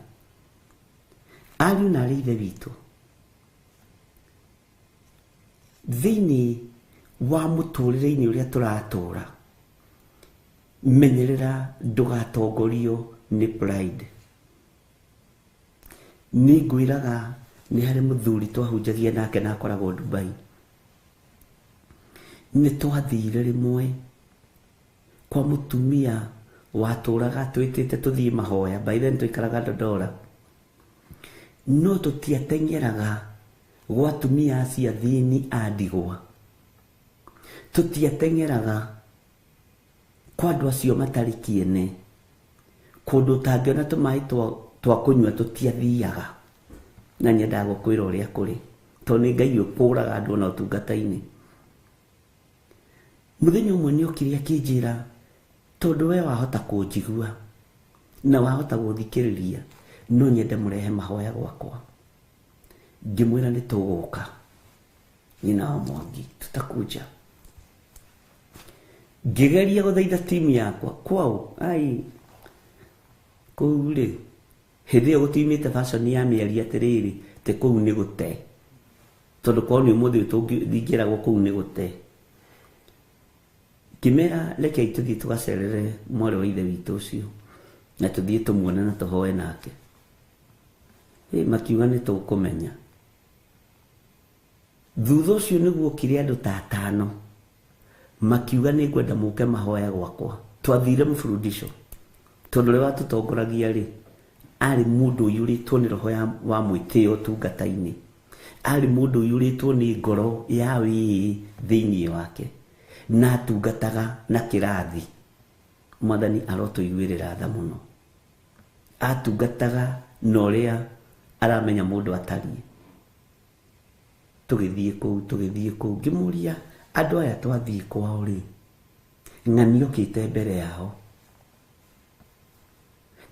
Ariũ na arĩ Ithe witũ, thĩinĩ wa mũtũrĩre-inĩ ũrĩa tũratũra, menyerera ndũgatongorio nĩ pride. Nĩ ngwĩraga nĩ harĩ mũthuri twahunjagia nake na akoragwo Dubai. Nĩ twathire rĩmwe kwa mũtumia watũraga twĩtĩte tũthiĩ mahoya, by then twaikaraga Dodora. No tũtiateng'eraga gwa atumia acio athĩni a ndigwa, tũtiateng'eraga kwa andũ acio matarĩ kĩene, kũndũ ũtangĩona tũmaĩ twa kũnyua tũtiathiaga. Na nyendaga gũkwĩra ũrĩa kũrĩ, tondũ nĩ Ngai ũkũraga andũ ona ũtungata-inĩ. Mũthenya ũmwe nĩ okire akĩnjĩra, tondũ we wahota kũnjigua na wahota gũthikĩrĩria, no nyende mũrehe mahoya gwakwa. Ngĩmwĩra nĩ tũgũka, nyina wa Mwangi, tutakuja. Ngĩgeria gũthaitha timu yakwa kwao, ai kũu rĩ, hĩndĩ ĩyo gũtiumĩte fashion ya mĩario atĩrĩrĩ, atĩ kũu nĩ gũte, tondũ kwao nĩ ũmũthĩ ũyũ tũngĩragwo kũu nĩ gũte. Ngĩmera rekei tũthiĩ tũgacerere mwarĩ wa ithe witũ ũcio, na tũthiĩ tũmuone na tũhoe nake. Makiuga nĩ tũkũmenya. Thutha ũcio nĩguo okire andũ ta atano, makiuga nĩ ngwenda mũke mahoya gwakwa. Twathire mũburudisho, tondũ ũrĩa watũtongoragia rĩ, arĩ mũndũ ũiyũrĩtwo nĩ roho wa mwĩtĩo ũtungata-inĩ, arĩ mũndũ ũiyũrĩtwo nĩ ngoro ya wĩĩ thĩinĩ wake, na atungataga na kĩrathi. Mwathani arotũiguĩrĩra tha mũno. Atungataga na ũrĩa aramenya mũndũ atariĩ. Tũgĩthiĩ kũu, ngĩmũria andũ aya twathiĩ kwao rĩ, ng'ani okĩte mbere yao,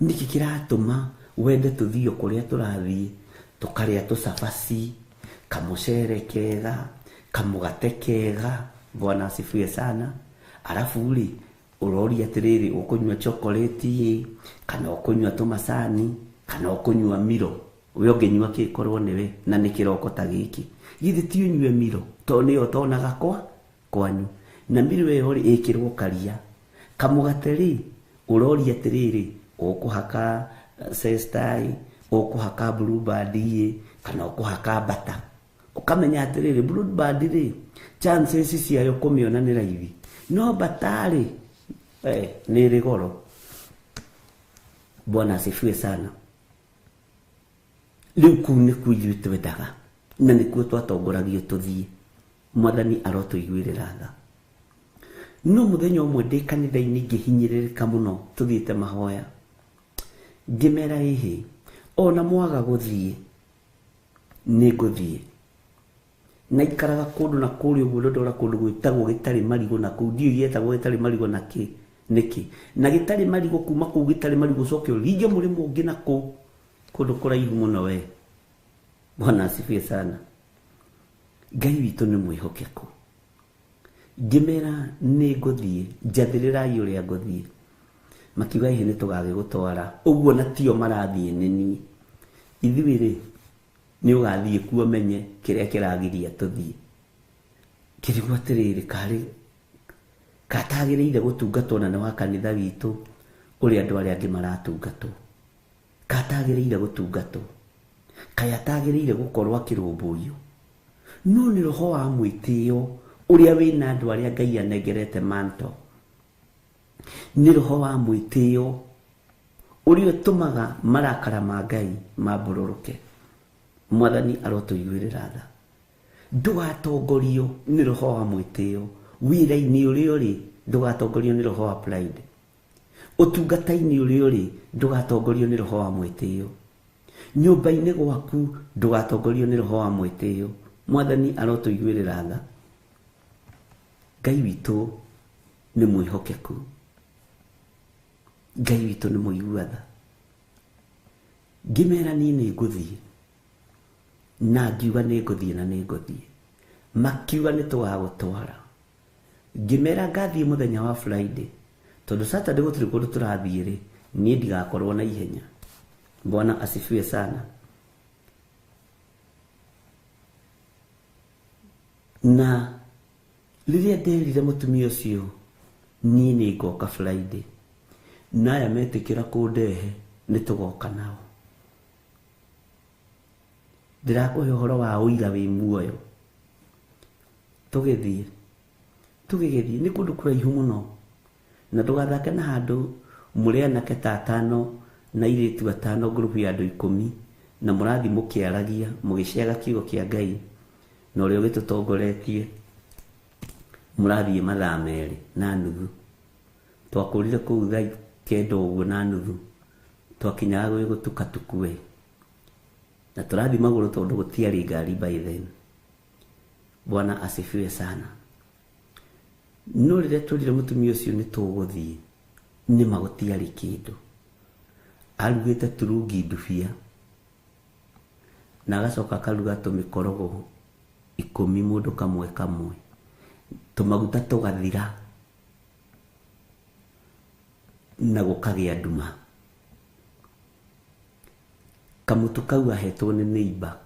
nĩkĩ kĩratũma wende tũthiĩ o kũrĩa tũrathiĩ, tũkarĩa tũcabaci, kamũcere kega, kamũgate kega, Bwana asifiwe sana. Arabu rĩ, Ũroria atĩrĩrĩ, ũkũnyua chocolate ĩ kana ũkũnyua tũmacani kana ũkũnyua miro? We ũngĩnyua kĩ korwo nĩwe na nĩ kĩroko ta gĩkĩ? Githĩ ti ũnyue miro, tondũ nĩyo ũtonaga kwa kwanyu? Na miro ĩyo rĩ, ĩkĩrwo karia. Kamũgate rĩ, ũroria atĩrĩrĩ, ũkũhaka Zesta ĩ, ũkũhaka Blueband ĩ kana ũkũhaka butter? Ũkamenya atĩrĩrĩ, Blueband rĩ, chances ciayo kũmĩona nĩ raithi, no butter rĩ, nĩ ĩrĩ goro. Bwana asifiwe sana. Rĩu kũu nĩkuo ithuĩ twendaga na nĩkuo twatongoragio tũthiĩ. Mwathani arotũiguĩrĩra tha. No mũthenya ũmwe ndĩ kanitha-inĩ ngĩhinyĩrĩrĩka mũno, tũthiĩte mahoya, ngĩmera ĩhĩ, ona mwaga gũthiĩ nĩ ngũthiĩ. Na ikaraga kũndũ na kũrĩa ũguo, ndora kũndũ gwĩtagwo gĩtarĩ marigũ, na kũu ndiũĩ gĩetagwo gĩtarĩ marigũ na kĩ nĩkĩ, na gĩtarĩ marigũ, kuma kũu gĩtarĩ marigũ ũcoke ũringe mũrĩmo ũngĩ na kũu kũndũ kũraihu mũno. We Bwana asifiwe sana. Ngai witũ nĩ mwĩhokeku. Ngĩmera nĩ ngũthiĩ, njathĩrĩrai ũrĩa ngũthiĩ. Makiuga ĩhĩ, nĩ tũgagĩgũtwara ũguo, na tio marathiĩ nĩ niĩ. Ithuĩ rĩ, nĩ ũgathiĩ kuo menye kĩrĩa kĩragiria tũthiĩ. Kĩrigwo atĩrĩrĩ, karĩ katagĩrĩire gũtungatwo na nĩ wa kanitha witũ ũrĩa andũ arĩa angĩ maratungatwo, katagĩrĩire gũtungatwo, kaĩ atagĩrĩire gũkorwo akĩrũmbũiyo? No nĩ roho wa mwĩtĩo ũrĩa wĩna andũ arĩa Ngai anengerete manto, nĩ roho wa mwĩtĩo ũrĩa ũtũmaga marakara ma Ngai mambũrũrũke. Mwathani arotũiguĩrĩra tha. Ndũgatongorio nĩ roho wa mwĩtĩo wĩra-inĩ ũrĩa ũrĩ, ndũgatongorio nĩ roho wa pride ũtungata-inĩ ũrĩa ũrĩ, ndũgatongorio nĩ roho wa mwĩtĩo nyũmba-inĩ gwaku, ndũgatongorio nĩ roho wa mwĩtĩo. Mwathani arotũiguĩrĩra tha. Ngai witũ nĩ mwĩhokeku, Ngai witũ nĩ mũigua tha. Ngĩmera niĩ nĩ ngũthiĩ, na ngiuga nĩ ngũthiĩ na nĩ ngũthiĩ. Makiuga nĩ tũgagũtwara. Ngĩmera ngathiĩ mũthenya wa Friday, tondũ Saturday gũtirĩ kũndũ tũrathiĩ rĩ, niĩ ndigakorwo na ihenya. Bwana asifiwe sana. Na rĩrĩa nderire mũtumia ũcio niĩ nĩ ngoka Friday, na aya metĩkĩra kũndehe, nĩ tũgoka nao. Ndĩrakũhe ũhoro wa ũira wĩ muoyo. Tũgĩthiĩ, tũgĩgĩthiĩ nĩ kũndũ kũraihu mũno, na ndũgathake na handũ mũrĩ anake ta atano na airĩtu atano, ngurubu ya andũ 10, na mũrathiĩ mũkĩaragia mũgĩceaga kiugo kĩa Ngai na ũrĩa ũgĩtũtongoretie. Mũrathiĩ mathaa 2.5. Twakũrire kũu thaa 9 ũguo na nuthu, twakinyaga gwĩ gũtuka tukue, na tũrathiĩ magũrũ tondũ gũtiarĩ ngari by then. Bwana asifiwe sana. No rĩrĩa twĩrire mũtumia ũcio nĩ tũgũthiĩ, nĩma gũtiarĩ kĩndũ. Arugĩte turungi ndubia na agacoka akaruga tũmĩkorogo 10 mũndũ kamwe kamwe, tũmaguta tũgathira na gũkagĩa nduma. Kamũtu kau ahetwo nĩ neighbor,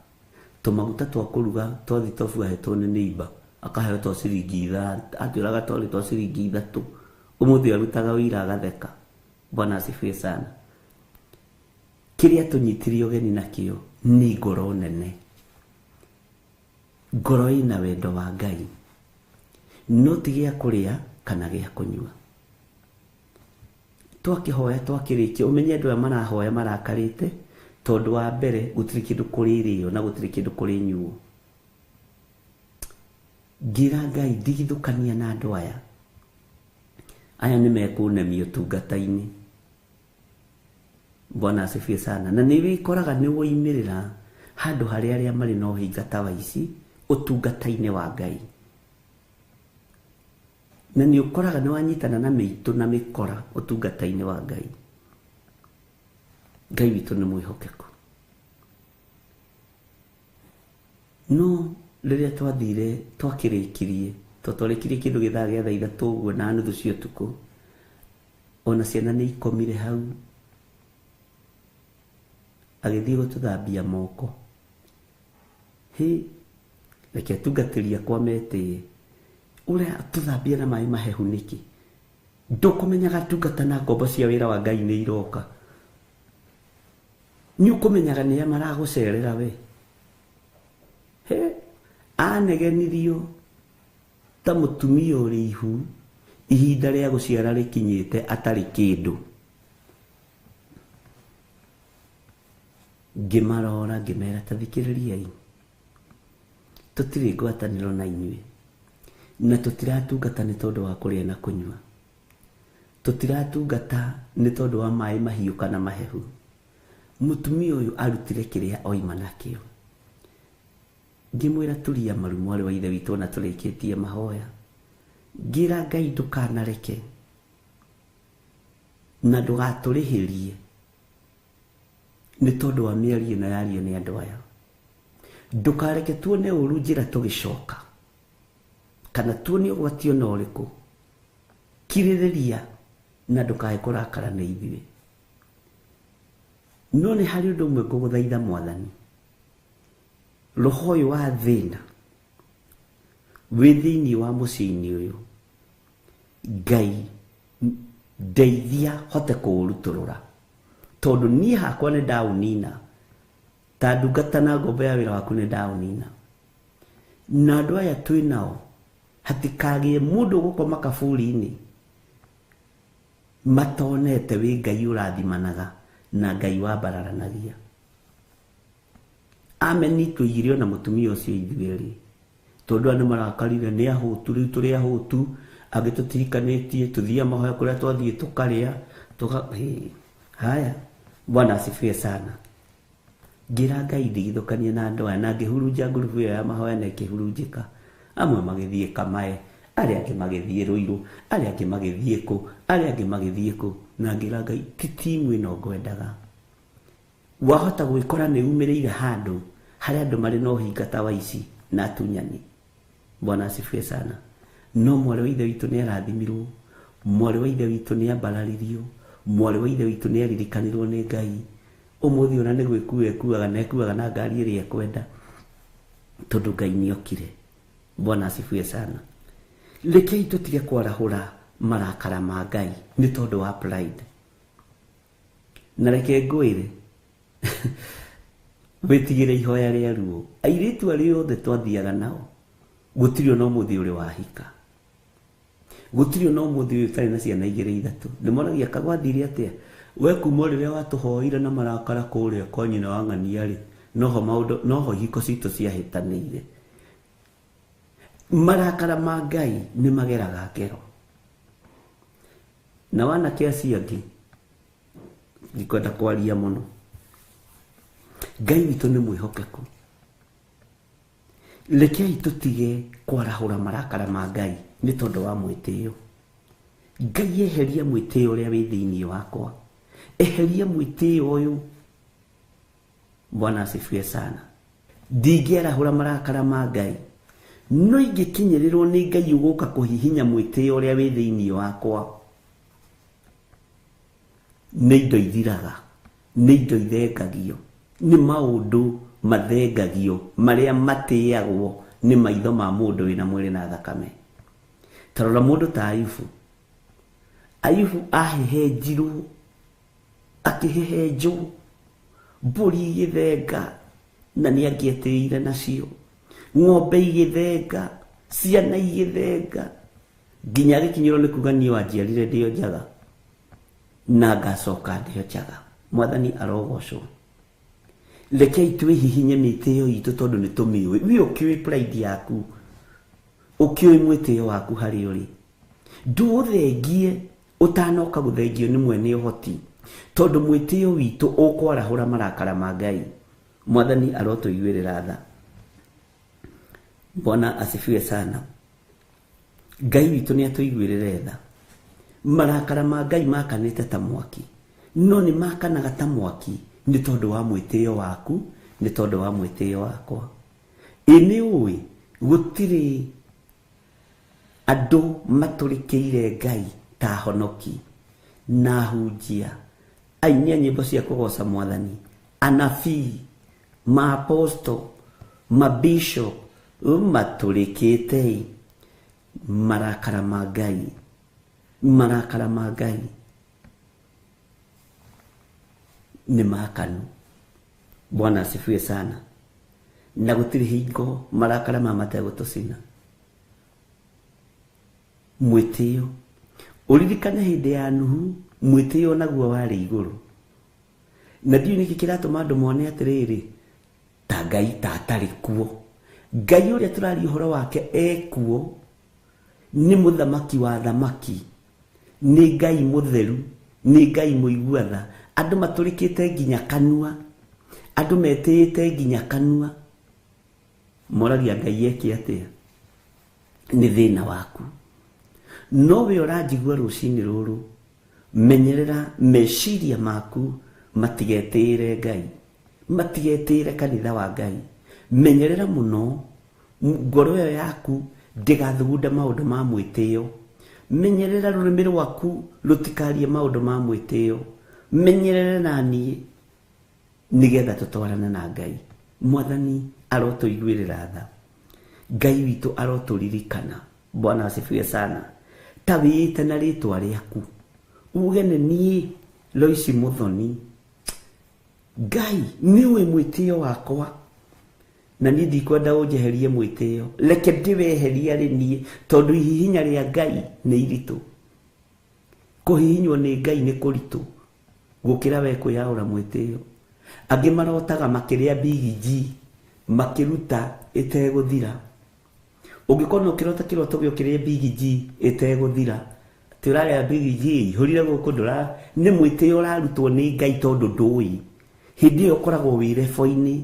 tũmaguta twa kũruga twa thitobu ahetwo nĩ neighbor, akaheo twa ciringi 5, atwĩraga twarĩ twa ciringi 3. Ũmũthĩ arutaga wĩira agatheka. Bwana asifiwe sana. Kĩrĩa tũnyitire ũgeni nakĩo nĩ ngoro nene, ngoro ĩna wendo wa Ngai, no ti gĩa kũrĩa kana gĩa kũnyua. Twakĩhoya twakĩrĩkia, ũmenye andũ aya marahoya marakarĩte, tondũ wa mbere gũtirĩ kĩndũ kũrĩrĩo na gũtirĩ kĩndũ kũrĩnyuo. Ngĩra Ngai ndigithũkania na andũ aya, aya nĩ mekũnemia ũtungata-inĩ. Bwana asifiwe sana. Na nĩ wĩkoraga nĩ woimĩrĩra handũ harĩa arĩa marĩ na ũhinga ta wa ici ũtungata-inĩ wa Ngai, na nĩ ũkoraga nĩ wanyitana na mĩitũ na mĩkora ũtungata-inĩ wa Ngai. Ngai witũ nĩ mwĩhokeku. No rĩrĩa twathire twakĩrĩkirie, to twarĩkirie kĩndũ gĩthaa gĩa thaa 3 ũguo na nuthu cia ũtukũ, Ona ciana nĩ ikomire hau. Agĩthiĩ gũtũthambia moko. Hĩ, reke atungatĩri akwa metĩe. Ũrĩa tũthambia na maĩ mahehu nĩkĩ? Ndũkũmenyaga ndungata na ngombo cia wĩra wa Ngai nĩ iroka. Nĩ ũkũmenyaga nĩa maragũcerera we. He, anegenirio ta mũtumia ũrĩ ihu ihinda rĩa gũciara rĩkinyĩte atarĩ kĩndũ. Ngĩmarora ngĩmera ta thikĩrĩriai, tũtirĩ ngwatanĩro na inyuĩ na tũtiratungata nĩ tondũ wa kũrĩa na kũnyua, tũtiratungata nĩ tondũ wa maĩ mahiũ kana mahehu. Mũtumia ũyũ arutire kĩrĩa oima nakĩo. Ngĩmwĩra turia maru mwarĩ wa ithe witũ ona tũrĩkĩtie mahoya. Ngĩra Ngai ndũkanareke na ndũgatũrĩhĩrie nĩ tondũ wa mĩario ĩno yario nĩ andũ aya. Ndũkareke tuone ũru njĩra tũgĩcoka kana tuone ũgwati ona ũrĩkũ. Kirĩrĩria na ndũkae kũrakara nĩ ithuĩ. No nĩ harĩ ũndũ ũmwe ngũgũthaitha Mwathani, roho ũyũ wa thĩna wĩ thĩinĩ wa mũciĩ-inĩ ũyũ, Ngai ndeithia hote kũũrutũrũra, tondũ niĩ hakwa nĩ ndaũnina, ta ndungata na ngombo ya wĩra waku nĩ ndaũnina. Na andũ aya twĩ nao hatikagĩe mũndũ ũgũkoma kaburi-inĩ matonete wĩ Ngai ũrathimanaga na Ngai wambararanagia. Ameni tũigire ona mũtumia ũcio ithuĩ erĩ, tondũ aya nĩ marakarire nĩ ahũtu, rĩu tũrĩ ahũtu, angĩ tũtihikanĩtie, tũthiaga mahoya kũrĩa twathiĩ tũkarĩa, tũka hĩ, haya Bwana asifiwe sana. Ngĩra Ngai ndigithũkanie na andũ aya, na ngĩhurunja ngurubu ĩyo ya mahoya na ĩkĩhurunjĩka. Amwe magĩthiĩ Kamae, arĩa angĩ magĩthiĩ Rũirũ, arĩa angĩ magĩthiĩ kũ, arĩa angĩ magĩthiĩ kũ, na ngĩra Ngai ti timu ĩno ngwendaga. Wahota gwĩkora nĩ umĩrĩire handũ harĩa andũ marĩ na ũhinga ta wa ici na atunyani. Bwana asifiwe sana. No mwarĩ wa ithe witũ nĩ arathimirwo, mwarĩ wa ithe witũ nĩ ambararirio, mwarĩ wa ithe witũ nĩ aririkanirwo nĩ Ngai. Ũmũthĩ ona nĩ gwĩkua ekuaga na ekuaga na ngari ĩrĩa ekwenda, tondũ Ngai nĩ okire. Bwana asifiwe sana. Rekei tũtige kwarahũra marakara ma Ngai nĩ tondũ wa pride. Na reke ngwĩre, wĩtigĩre ihoya rĩa ruo. Airĩtu arĩa othe twathiaga nao, gũtirĩ ona ũmũthĩ ũrĩ wahika. Gũtirĩ ona ũmũthĩ ũyũ ũtarĩ na ciana igĩrĩ ithatũ. Ndĩmoragia kagwathire atĩa? We kuma o rĩrĩa watũhoire na marakara kũrĩa kwa nyina wa ng'ania rĩ, noho maũndũ, noho ihiko citũ ciahĩtanĩire. Marakara ma Ngai nĩ mageraga ngero. Na wanake acio angĩ, ndikwenda kwaria mũno. Ngai witũ nĩ mwĩhokeku. Rekei tũtige kwarahũra marakara ma Ngai nĩ tondũ wa mwĩtĩo. Ngai eheria mwĩtĩo ũrĩa wĩ thĩinĩ wakwa. Eheria mwĩtĩo ũyũ. Bwana asifiwe sana. Ndingĩarahũra marakara ma Ngai, no ingĩkinyĩrĩrwo nĩ Ngai ũgũka kũhihinya mwĩtĩo ũrĩa wĩ thĩinĩ wakwa. Nĩ indo ithiraga, nĩ indo ithengagio, nĩ maũndũ mathengagio marĩa matĩagwo nĩ maitho ma mũndũ wĩna mwĩrĩ na thakame. Ta rora mũndũ ta Ayubu. Ayubu ahehenjirwo, akĩhehenjwo, mbũri igĩthenga na nĩ angĩetĩire nacio, ng'ombe igĩthenga, ciana igĩthenga, nginya agĩkinyĩrwo nĩ kuga niĩ wanjiarire ndĩ o njaga na ngacoka ndĩ o njaga. Mwathani arogocwo. Rekei twĩhihinye mĩtĩo itũ tondũ nĩ tũmĩũĩ. We ũkĩũĩ pride yaku, ũkĩũĩ mwĩtĩo waku harĩa ũrĩ. Ndũũthengie ũtanoka gũthengio nĩ mwene ũhoti, tondũ mwĩtĩo witũ ũkwarahũra marakara ma Ngai. Mwathani arotũiguĩrĩra tha. Bwana asifiwe sana. Ngai witũ nĩ atũiguĩrĩre tha. Marakara ma Ngai makanĩte ta mwaki, no nĩ makanaga ta mwaki nĩ tondũ wa mwĩtĩo waku, nĩ tondũ wa mwĩtĩo wakwa. Ĩ nĩ ũĩ gũtirĩ andũ matũrĩkĩire Ngai ta ahonoki. Na ahunjia, aini a nyĩmbo cia kũgoca Mwathani, anabii, maaposto, mabishop, matũrĩkĩte marakara ma Ngai, marakara ma Ngai nĩ makanu. Bwana asifiwe sana. Na gũtirĩ hingo marakara ma mategũtũcina. Mwĩtĩo, ũririkane hĩndĩ ya Nuhu, mwĩtĩo naguo warĩ igũrũ. Na ndiũĩ nĩkĩ kĩratũma andũ mone atĩrĩrĩ, ta Ngai ta atarĩ kuo. Ngai ũrĩa tũraria ũhoro wake ekuo, nĩ mũthamaki wa thamaki, nĩ Ngai mũtheru, nĩ Ngai mũigua tha. Andũ matũrĩkĩte nginya kanua, andũ metĩĩte nginya kanua, moragia Ngai eke atĩa? Nĩ thĩna waku. No we ũranjigua rũcinĩ rũrũ, menyerera meciria maku matigetĩĩre Ngai, matigetĩĩre kanitha wa Ngai. Menyerera mũno ngoro ĩyo yaku ndĩgathugunda maũndũ ma mwĩtĩo. Menyerera rũrĩmĩ rwaku rũtikarie maũndũ ma mwĩtĩo. Menyerere na niĩ nĩgetha tũtwarane na Ngai. Mwathani arotũiguĩrĩra tha, Ngai witũ arotũririkana. Bwana asifiwe sana. Ta wĩĩte na rĩtwa rĩaku, uge nĩ niĩ Loici Muthoni. Ngai nĩũĩ mwĩtĩo wakwa, na niĩ ndikwenda ũnjeherie mwĩtĩo, reke ndĩweherie arĩ niĩ, tondũ ihihinya rĩa Ngai nĩ iritũ. Kũhihinywo nĩ Ngai nĩ kũritũ gũkĩra we kwĩyaũra mwĩtĩo. Angĩ marotaga makĩrĩa Big G, makĩruta ĩtegũthira. Ũngĩkorwo ũkĩrota kĩroto gĩa ũkĩrĩa Big G ĩtegũthira, atĩ ũrarĩa Big G ihũrire gũkũ ndũra, nĩ mwĩtĩo ũrarutwo nĩ Ngai tondũ ndũĩ. Hĩndĩ ĩyo ũkoragwo wĩ rebo-inĩ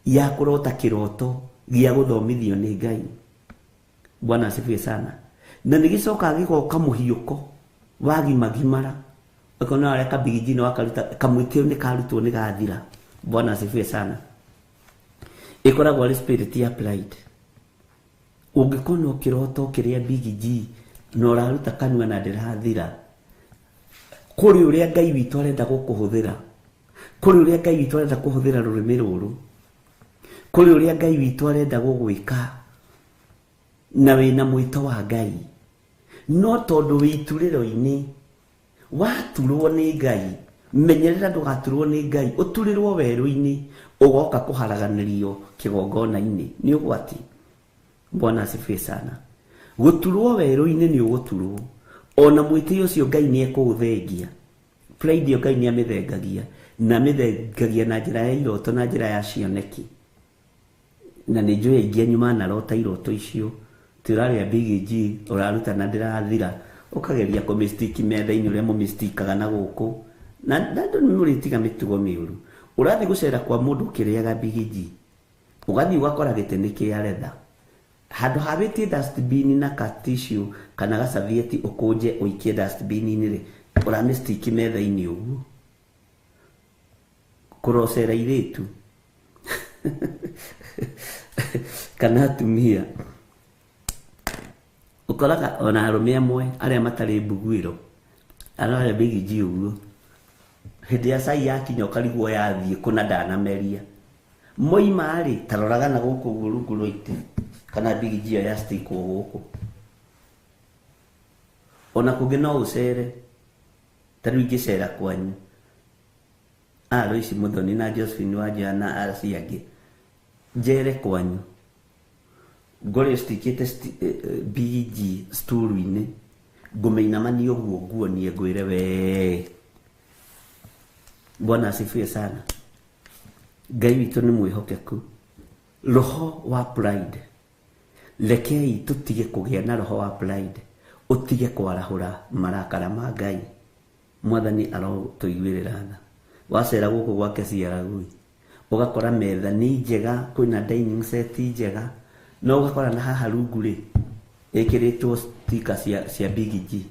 ya kũrota kĩroto gĩa gũthomithio nĩ Ngai. Bwana asifiwe sana. Na nĩ gĩcokaga gĩgoka mũhiũko wa gimagimara, ũkona arĩa ka Big G nĩ wakaruta, kamwĩtĩo nĩ karutwo nĩ gathira. Bwana asifiwe sana. Ĩkoragwo arĩ spirit ya pride. Ũngĩkona ũkĩrota ũkĩrĩa Big G na ũraruta kanua na ndĩrathira, kũrĩ ũrĩa Ngai witũ arenda gũkũhũthĩra, kũrĩ ũrĩa Ngai witũ arenda kũhũthĩra rũrĩmĩ rũrũ, kũrĩ ũrĩa Ngai witũ arenda gũgwĩka, na wĩna mwĩto wa Ngai. No tondũ wĩ iturĩro-inĩ, waturwo nĩ Ngai, menyerera ndũgaturwo nĩ Ngai, ũturĩrwo werũ-inĩ, ũgoka kũharaganĩrio kĩgongona-inĩ. Nĩ ũgwati. Bwana asifiwe sana. Gũturwo werũ-inĩ nĩ ũgũturwo. Ona mwĩtĩo ũcio Ngai nĩ ekũũthengia. Pride ĩyo Ngai nĩ amĩthengagia, na amĩthengagia na njĩra ya iroto na njĩra ya cioneki. Na nĩ njũĩ aingĩ anyu manarota iroto icio, atĩ ũrarĩa Big G, ũraruta na ndĩrathira, ũkageria kũmĩstiki metha-inĩ ũrĩa mũmĩstikaga na gũkũ. Na andũ nĩ mũrĩtiga mĩtugo mĩũru. Ũrathiĩ gũcera kwa mũndũ ũkĩrĩaga Big G, ũgathiĩ ũgakora gĩtĩ nĩ kĩa leather. Handũ ha wĩtie dustbin na ka tissue kana gacavieti ũkũnje ũikie dustbin-inĩ rĩ, ũramĩstiki metha-inĩ ũguo. Kũrocera irĩtu kana atumia. Ũkoraga ona arũme amwe arĩa matarĩ mbuguĩro, ararĩa Big G ũguo. Hĩndĩ ya cai yakinya ũkarigwo yathiĩ kũna ndanameria. Moima rĩ, ta roraga na gũkũ ũguo rungu rwa itĩ, kana Big G ĩyo ya stickwo gũkũ. Ona kũngĩ no ũcere, ta rĩu ingĩcera kwanyu, Loici Muthoni na Josephine Wanjoya na acio angĩ, njere kwanyu, ngore ũstikĩte Big G sturu-inĩ, ngũmĩinamania ũguo nguonie ngwĩre wee. Bwana asifiwe sana. Ngai witũ nĩ mwĩhokeku. Roho wa pride, rekei tũtige kũgĩa na roho wa pride, ũtige kwarahũra marakara ma Ngai. Mwathani arotũiguĩrĩra tha. Wacera gũkũ gwake Ciaragui, ũgakora metha nĩ njega, kwĩna dining set njega, no ũgakora na haha rungu rĩ, ĩkĩrĩtwo sticker cia Big G.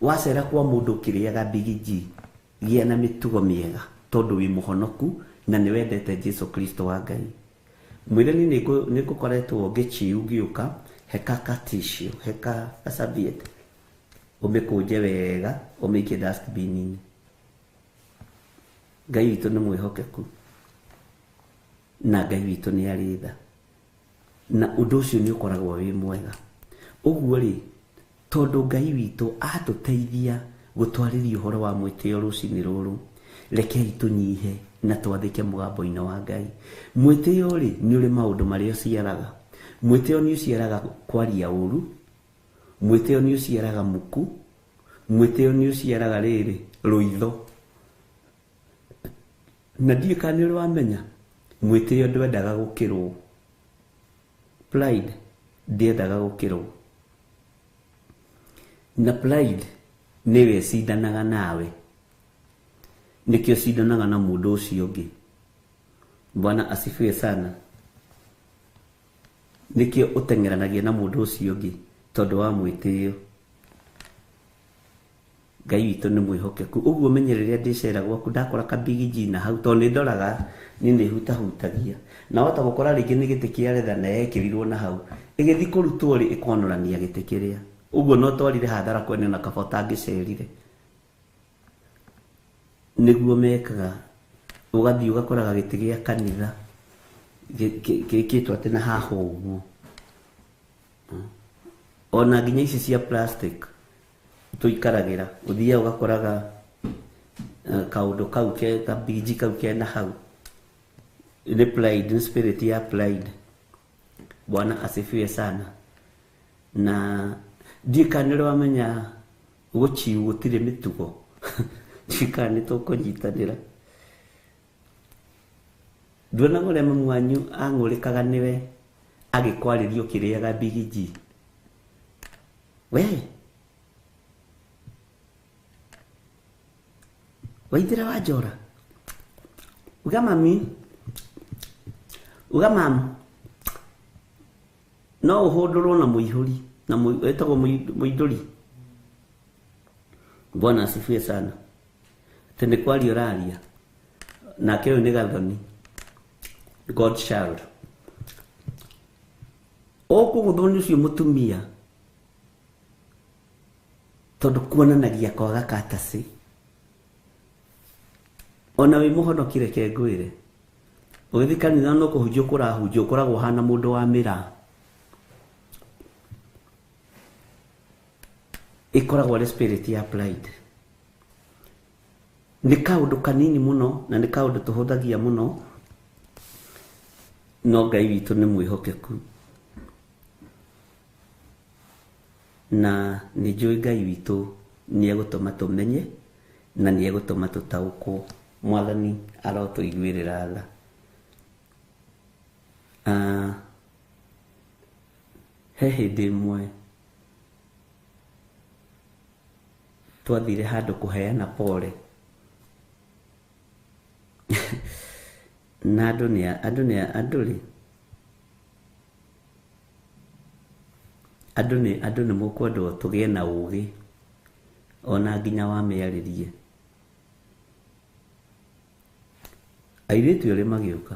Wacera kwa mũndũ ũkĩrĩaga Big G, gĩa na mĩtugo mĩega, tondũ wĩ mũhonoku na nĩ wendete Jesu Kristo wa Ngai. Mwĩre niĩ nĩ ngũkoretwo ngĩchiu ngĩũka, heka ka tissue, heka gacavieti. Ũmĩkũnje wega ũmĩikie dustbin-inĩ. Ngai witũ nĩ mwĩhokeku na Ngai witũ nĩ arĩ tha, na ũndũ ũcio nĩ ũkoragwo wĩ mwega. Ũguo rĩ, tondũ Ngai witũ atũteithia gũtwarĩria ũhoro wa mwĩtĩo rũcinĩ rũrũ, rekei tũnyihe na twathĩke mũgambo-inĩ wa Ngai. Mwĩtĩo rĩ, nĩ ũrĩ maũndũ marĩa ũciaraga. Mwĩtĩo nĩ ũciaraga kwaria ũru, mwĩtĩo nĩ ũciaraga muku, mwĩtĩo nĩ ũciaraga rĩrĩ, rũitho. Na ndiũĩ kana nĩ ũrĩ wamenya, mwĩtĩo ndwendaga gũkĩrwo. Pride ndĩendaga gũkĩrwo. Na pride nĩyo ĩcindanaga nawe. Nĩkĩo cindanaga na mũndũ ũcio ũngĩ. Bwana asifiwe sana. Nĩkĩo ũteng'eranagia na mũndũ ũcio ũngĩ tondũ wa mwĩtĩo. Ngai witũ nĩ mwĩhokeku. Ũguo menye rĩrĩa ndĩcera gwaku ndakora kabigiji na hau, tondũ nĩ ndoraga, niĩ nĩ hutahutagia. Na wahota gũkora rĩngĩ nĩ gĩtĩ kĩa retha na yekĩrirwo na hau. Ĩgĩthiĩ kũrutwo rĩ, ĩkwanũrania gĩtĩ kĩrĩa. Ũguo no twarire hathara kwene na kaba ũtangĩcerire. Nĩguo mekaga. Ũgathiĩ ũgakoraga gĩtĩ gĩa kanitha gĩkĩtwo atĩ na haha ũguo. Ona nginya ici cia plastic tũikaragĩra, ũthiaga ũgakoraga kaũndũ kau ke kabinji kau kena hau. Nĩ pride, nĩ spirit ya pride. Bwana asifiwe sana. Na ndiũĩ kana nĩ ũrĩ wamenya gũchiu gũtirĩ mĩtugo. Ndiũĩ kana nĩ tũkũnyitanĩra. Nduonaga ũrĩa mamu wanyu ang'ũrĩkaga nĩwe agĩkwarĩria ũkĩrĩaga bigiji. We waithĩra wa njora uga mami uga mamu no ũhũndũrwo na mũihũri na ĩtagwo mũindũri. Bwana asifiwe sana. Atĩ nĩ kwaria ũraria nake ũyũ nĩ Gathoni, God child. Ũkũgũthwo nĩ ũcio mũtumia tondũ kuonanagia kwaga katacĩ. Ona wĩ mũhonoki reke ngwĩre, ũgĩthiĩ kanitha no kũhunjia kũrahunjia ũkoragwo ũhana mũndũ wa mĩraa. Ĩkoragwo arĩ spirit ya pride. Nĩ kaũndũ kanini mũno na nĩ kaũndũ tũhũthagia mũno, no Ngai witũ nĩ mwĩhokeku. Na nĩ njũĩ Ngai witũ nĩ egũtũma tũmenye na nĩ egũtũma tũtaũkwo. Mwathani arotũiguĩrĩra tha. He hĩndĩ ĩmwe twathire handũ kũheana pole. Na andũ nĩ andũ nĩ andũ rĩ, andũ nĩ andũ nĩ mũkwendwo tũgĩe na ũgĩ ona nginya wa mĩarĩrie. Airĩtu erĩ magĩũka,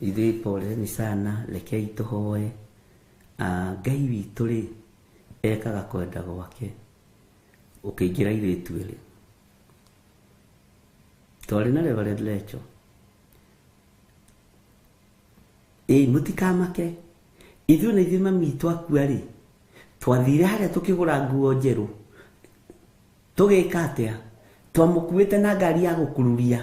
ithuĩ poleni sana, rekei tũhoe. Ngai witũ rĩ ekaga kwenda gwake. Ũkĩingĩra airĩtu erĩ, twarĩ na Reverend Lecho. Ĩ mũtikamake, ithuĩ na ithuĩ mami twakua rĩ, twathire harĩa tũkĩgũra nguo njerũ. Tũgĩka atĩa? Twamũkuĩte na ngari ya gũkururia.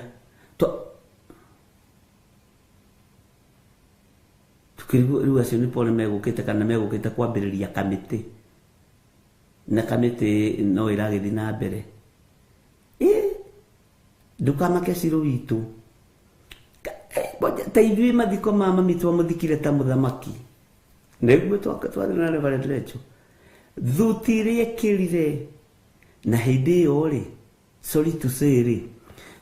Tukĩrigwo rĩu acio nĩ pole megũkĩte kana megũkĩte kwambĩrĩria kamĩtĩ. Na kamĩtĩ no ĩragĩthiĩ na mbere. Ĩ, ndũkamake Cirũ witũ. Ta ithuĩ mathiko ma mami twamũthikire ta mũthamaki. Nĩguo twathiĩ na Reverend Lecho. Thuti ĩrĩa ĩkĩrire na hĩndĩ ĩyo rĩ, sorry to say rĩ,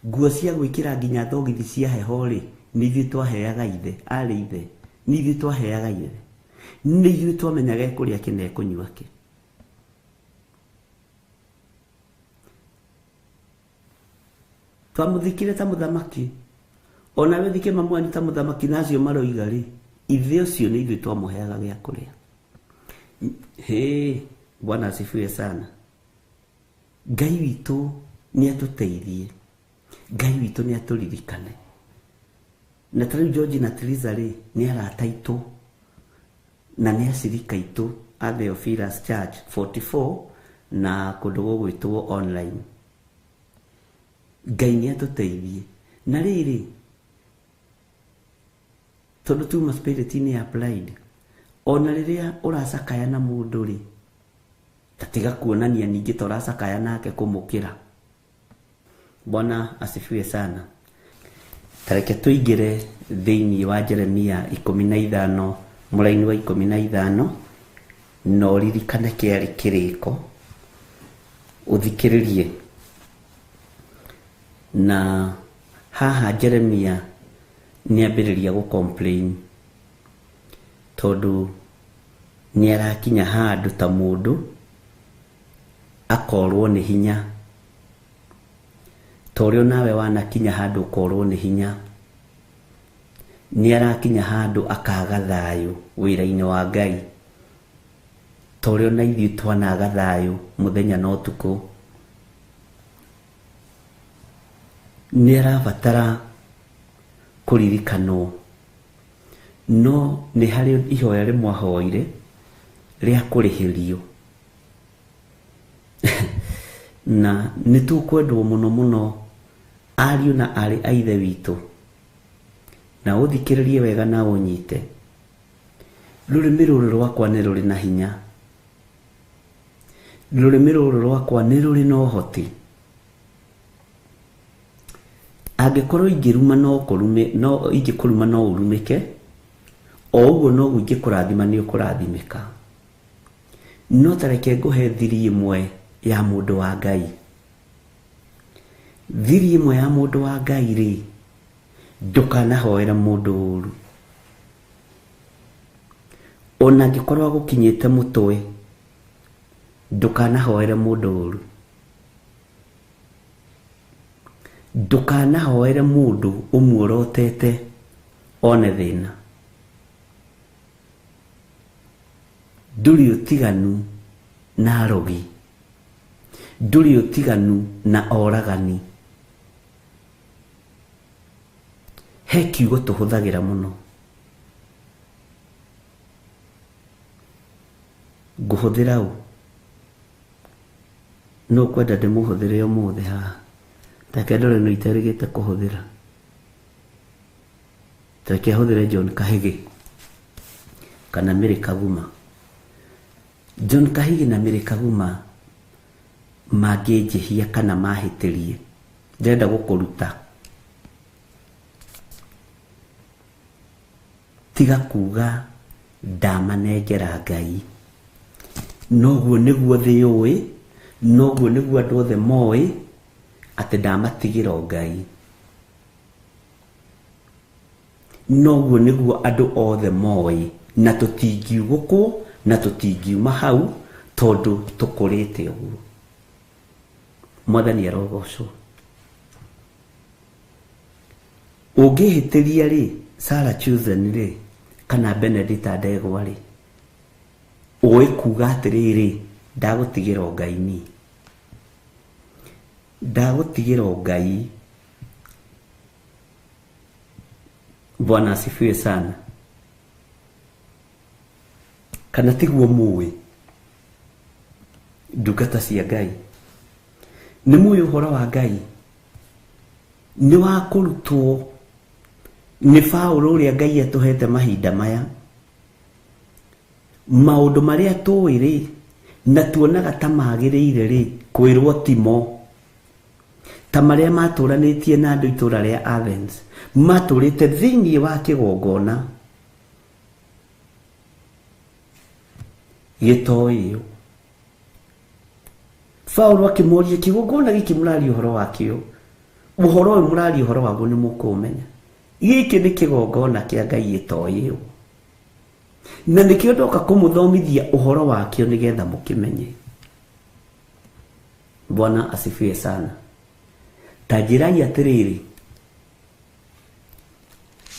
nguo cia gwĩkĩra nginya thogithi cia heho rĩ, nĩ ithuĩ twaheaga ithe, arĩ ithe, nĩ ithuĩ twaheaga ithe. Nĩ ithuĩ twamenyaga ekũrĩa kĩ na ekũnyua kĩ. Twamũthikire ta mũthamaki. Ona we thike mamu wanyu ta mũthamaki na acio maroiga rĩ, ithe ũcio nĩ ithuĩ twamũheaga gĩa kũrĩa. Hĩ, Bwana asifiwe sana. Ngai witũ nĩ atũteithie, Ngai witũ nĩ atũririkane. Na ta rĩu George na Teresa rĩ, nĩ arata aitũ na nĩ acirika aitũ a Theophilus Church 44 na kũndũ gũgwĩtwo online. Ngai nĩ atũteithie. Na rĩrĩ, tondũ tuma spirit-inĩ ya pride, ona rĩrĩa ũracakaya na mũndũ rĩ, ta tiga kuonania ningĩ ta ũracakaya nake kũmũkĩra. Bwana asifiwe sana. Ta reke tũingĩre thĩinĩ wa Jeremia 15 mũraini wa 15, na ũririkane kĩarĩ kĩrĩko, ũthikĩrĩrie. Na haha Jeremia nĩ ambĩrĩria gũ complain tondũ nĩ arakinya handũ ta mũndũ akorwo nĩ hinya, ta ũrĩa nawe wanakinya handũ ũkorwo nĩ hinya. Nĩ arakinya handũ akaga thayũ wĩra-inĩ wa Ngai, ta ũrĩa ona ithuĩ twanaga thayũ mũthenya na ũtukũ. Nĩ arabatara kũririkanwo, no nĩ harĩ ihoya rĩmwe ahoire rĩa kũrĩhĩrio. Na nĩ tũkwendwo mũno mũno ariũ na aarĩ a Ithe witũ, na ũthikĩrĩrie wega na ũnyite. Rũrĩmĩ rũrũ rwakwa nĩ rũrĩ na hinya, rũrĩmĩ rũrũ rwakwa nĩ rũrĩ na ũhoti. Angĩkorwo ingĩruma no kũrume, no ingĩkũruma no ũrumĩke, o ũguo noguo ingĩkũrathima nĩ ũkũrathimĩka. No ta reke ngũhe thiri ĩmwe ya mũndũ wa Ngai. Thiri ĩmwe ya mũndũ wa Ngai rĩ, ndũkanahoere mũndũ ũru. Ona angĩkorwo agũkinyĩte mũtwe, ndũkanahoere mũndũ ũru. Ndũkanahoere mũndũ ũmuorotete one thĩna. Ndũrĩ ũtiganu na arogi, ndũrĩ ũtiganu na oragani. He kiugo tũhũthagĩra mũno, ngũhũthĩra ũ? Nũ ũkwenda ndĩmũhũthĩre ũmũthĩ haha? Reke ndore nũ iterĩgĩte kũhũthĩra. Reke hũthĩre John Kahĩgĩ kana Mary Kaguma. John Kahĩgĩ na Mary Kaguma mangĩnjĩhia kana mahĩtĩrie, ndĩrenda gũkũruta. Tiga kuga ndamanengera Ngai. Noguo nĩguo thĩ yũĩ, noguo nĩguo andũ othe moĩ atĩ ndamatigĩra o Ngai. Noguo nĩguo andũ othe moĩ, na tũtingiugũkwo na tũtingiuma hau tondũ tũkũrĩte ũguo. Mwathani arogocwo. Ũngĩhĩtĩria rĩ, Sarah Chosen rĩ, kana Benedita Ndegwa rĩ, ũĩ kuga atĩrĩrĩ, ndagũtigĩra o Ngai niĩ. Ndagũtigĩra o Ngai. Bwana asifiwe sana. Kana tiguo mũĩ ndungata cia Ngai? Nĩ mũĩ ũhoro wa Ngai? Nĩ wa kũrutwo nĩ Paũlũ ũrĩa Ngai atũhete mahinda maya. Maũndũ marĩa tũĩ rĩ, na tuonaga ta magĩrĩire rĩ, kwĩrwo timo. Ta marĩa matũranĩtie na andũ itũra rĩa Athens, matũrĩte thĩinĩ wa kĩgongona gĩtoĩyo. Paulo akĩmoria, kĩgongona gĩkĩ mũraria ũhoro wakĩo, ũhoro ũyũ mũraria ũhoro waguo nĩ mũkũũmenya? Gĩkĩ nĩ kĩgongona kĩa Ngai ĩtoĩyo, na nĩkĩo ndoka kũmũthomithia ũhoro wakĩo nĩgetha mũkĩmenye. Bwana asifiwe sana. Ta njĩrai atĩrĩrĩ,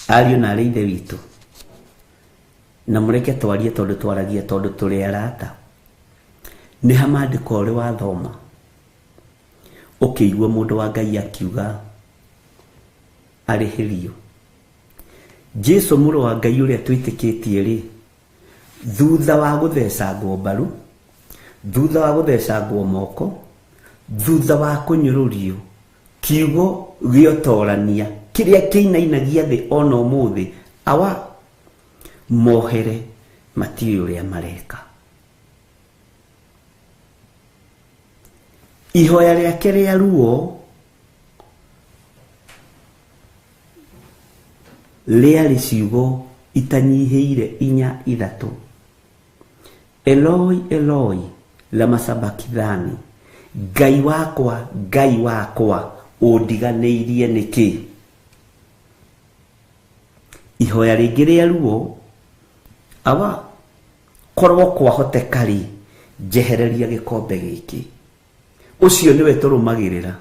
ariũ na arĩ ithe witũ, na mũreke twarie tondũ twaragia tondũ tũrĩ arata. Nĩ ha maandĩko ũrĩ wathoma ũkĩigua mũndũ wa Ngai akiuga arĩhĩrio? Jesu mũrũ wa Ngai ũrĩa twĩtĩkĩtie rĩ, thutha wa gũthecangwo mbaru, thutha wa gũthecangwo moko, thutha wa kũnyũrũrio, kiugo gĩotorania kĩrĩa kĩinainagia thĩ ona ũmũthĩ, awa mohere matiũĩ ũrĩa mareka. Ihoya rĩake rĩa ruo rĩarĩ ciugo itanyihĩire inya ithatũ, Eloi Eloi lama sabakithani, Ngai wakwa Ngai wakwa ũndiganĩirie nĩkĩ? Ihoya rĩngĩ rĩa ruo, awa korwo kwahoteka rĩ, njehereria gĩkombe gĩkĩ. Ũcio nĩwe tũrũmagĩrĩra.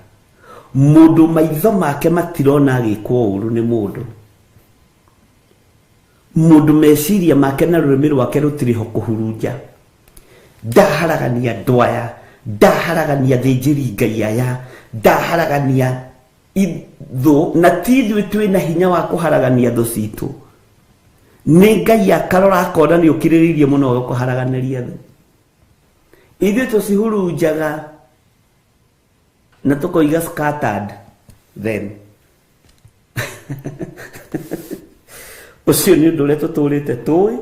Mũndũ maitho make matirona agĩkwo ũru nĩ mũndũ. Mũndũ meciria make na rũrĩmĩ rwake rũtirĩ ho kũhurunja. Ndaharagania andũ aya, ndaharagania athĩnjĩri Ngai aya, ndaharagania thũ, na ti ithuĩ twĩna hinya wa kũharagania thũ citũ. Nĩ Ngai akarora akona nĩ ũkirĩrĩirie mũno kũharaganĩria thũ. Ithuĩ tũcihurunjaga na tũkoiga scattered them. Ũcio nĩ ũndũ ũrĩa tũtũrĩte tũĩ,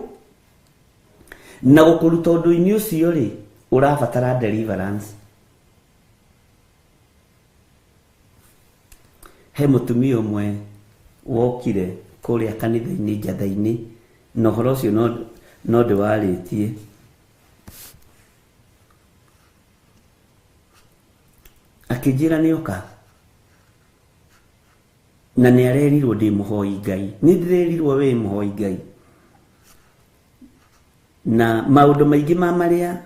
na gũkũruta ũndũ-inĩ ũcio rĩ, ũrabatara deliverance. He mũtumia ũmwe wokire kũrĩa kanitha-inĩ njatha-inĩ, na ũhoro ũcio no ndĩwarĩtie. Akĩnjĩra nĩoka na nĩ arerirwo ndĩ mũhoi Ngai. Nĩ ndĩrerirwo wĩ mũhoi Ngai. Na maũndũ maingĩ ma marĩa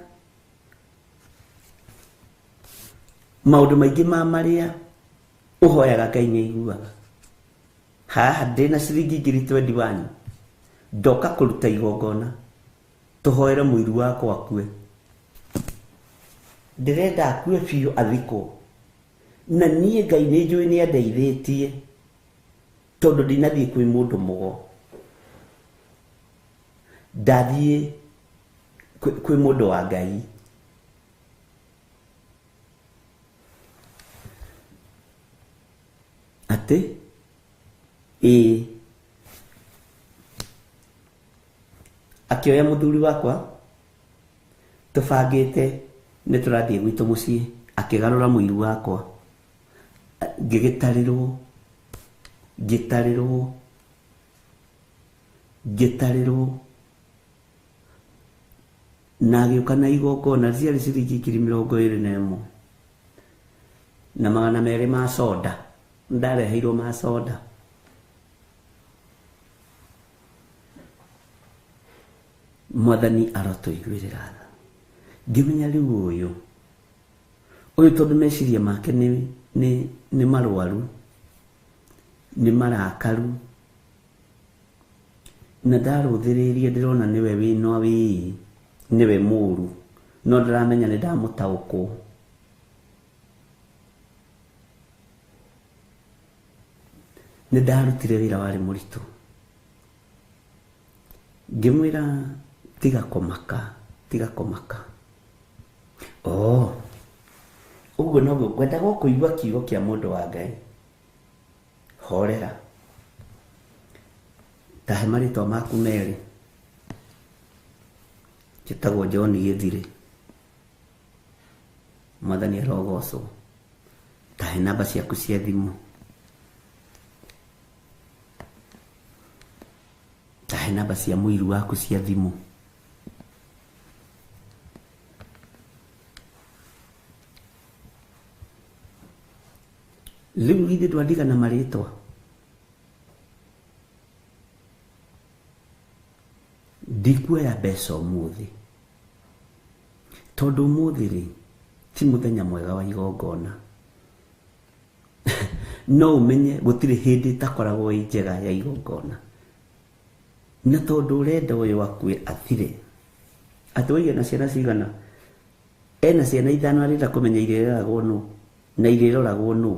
maũndũ maingĩ ma marĩa ũhoyaga Ngai nĩ aiguaga. Haha ndĩna ciringi ngiri 21 ndoka kũruta igongona tũhoere mũiru wakwa akue. Ndĩrenda akue biũ athikwo. Na niĩ Ngai nĩ njũĩ nĩ andeithĩtie tondũ ndinathiĩ kwĩ mũndũ mũgo. Ndathiĩ kwĩ mũndũ wa Ngai. Atĩ ĩĩ akĩoya mũthuri wakwa tũbangĩte nĩ tũrathiĩ gwitũ mũciĩ, akĩgarũra mũiru wakwa, ngĩgĩtarĩrwo, ngĩtarĩrwo, ngĩtarĩrwo, na agĩũka na igongona ciarĩ ciringi ngiri mĩrongo ĩrĩ na ĩmwe na magana merĩ ma soda. Ndareheirwo ma soda. Mwathani arotũiguĩrĩra tha. Ngĩmenya rĩu ũyũ ũyũ tondũ meciria make nĩ marwaru, nĩ marakaru, na ndarũthĩrĩria ndĩrona nĩwe wĩna wĩĩ, nĩwe mũru, no ndĩramenya nĩ ndamũtaũkwo. Nĩ ndarutire wĩra warĩ mũritũ. Ngĩmwĩra tiga kũmaka, tiga kũmaka. Oh, ũguo noguo ngwendaga kũigua kiugo kĩa mũndũ wa Ngai. Horera. Tahe marĩtwa maku merĩ. Njĩtagwo John Gĩthirĩ. Mwathani arogocwo. Tahe namba ciaku cia thimũ. Tahe namba cia mũiru waku cia thimũ. Rĩu githĩ ndwandigana marĩtwa? Ndikuoya mbeca ũmũthĩ tondũ ũmũthĩ rĩ ti mũthenya mwega wa igongona. No ũmenye gũtirĩ hĩndĩ ĩtakoragwo ĩ njega ya igongona. Na tondũ ũrenda ũyũ akue athire. Atĩ waiga na ciana cigana? Ena ciana ithano arenda kũmenya irĩreragwo nũ na irĩroragwo nũ.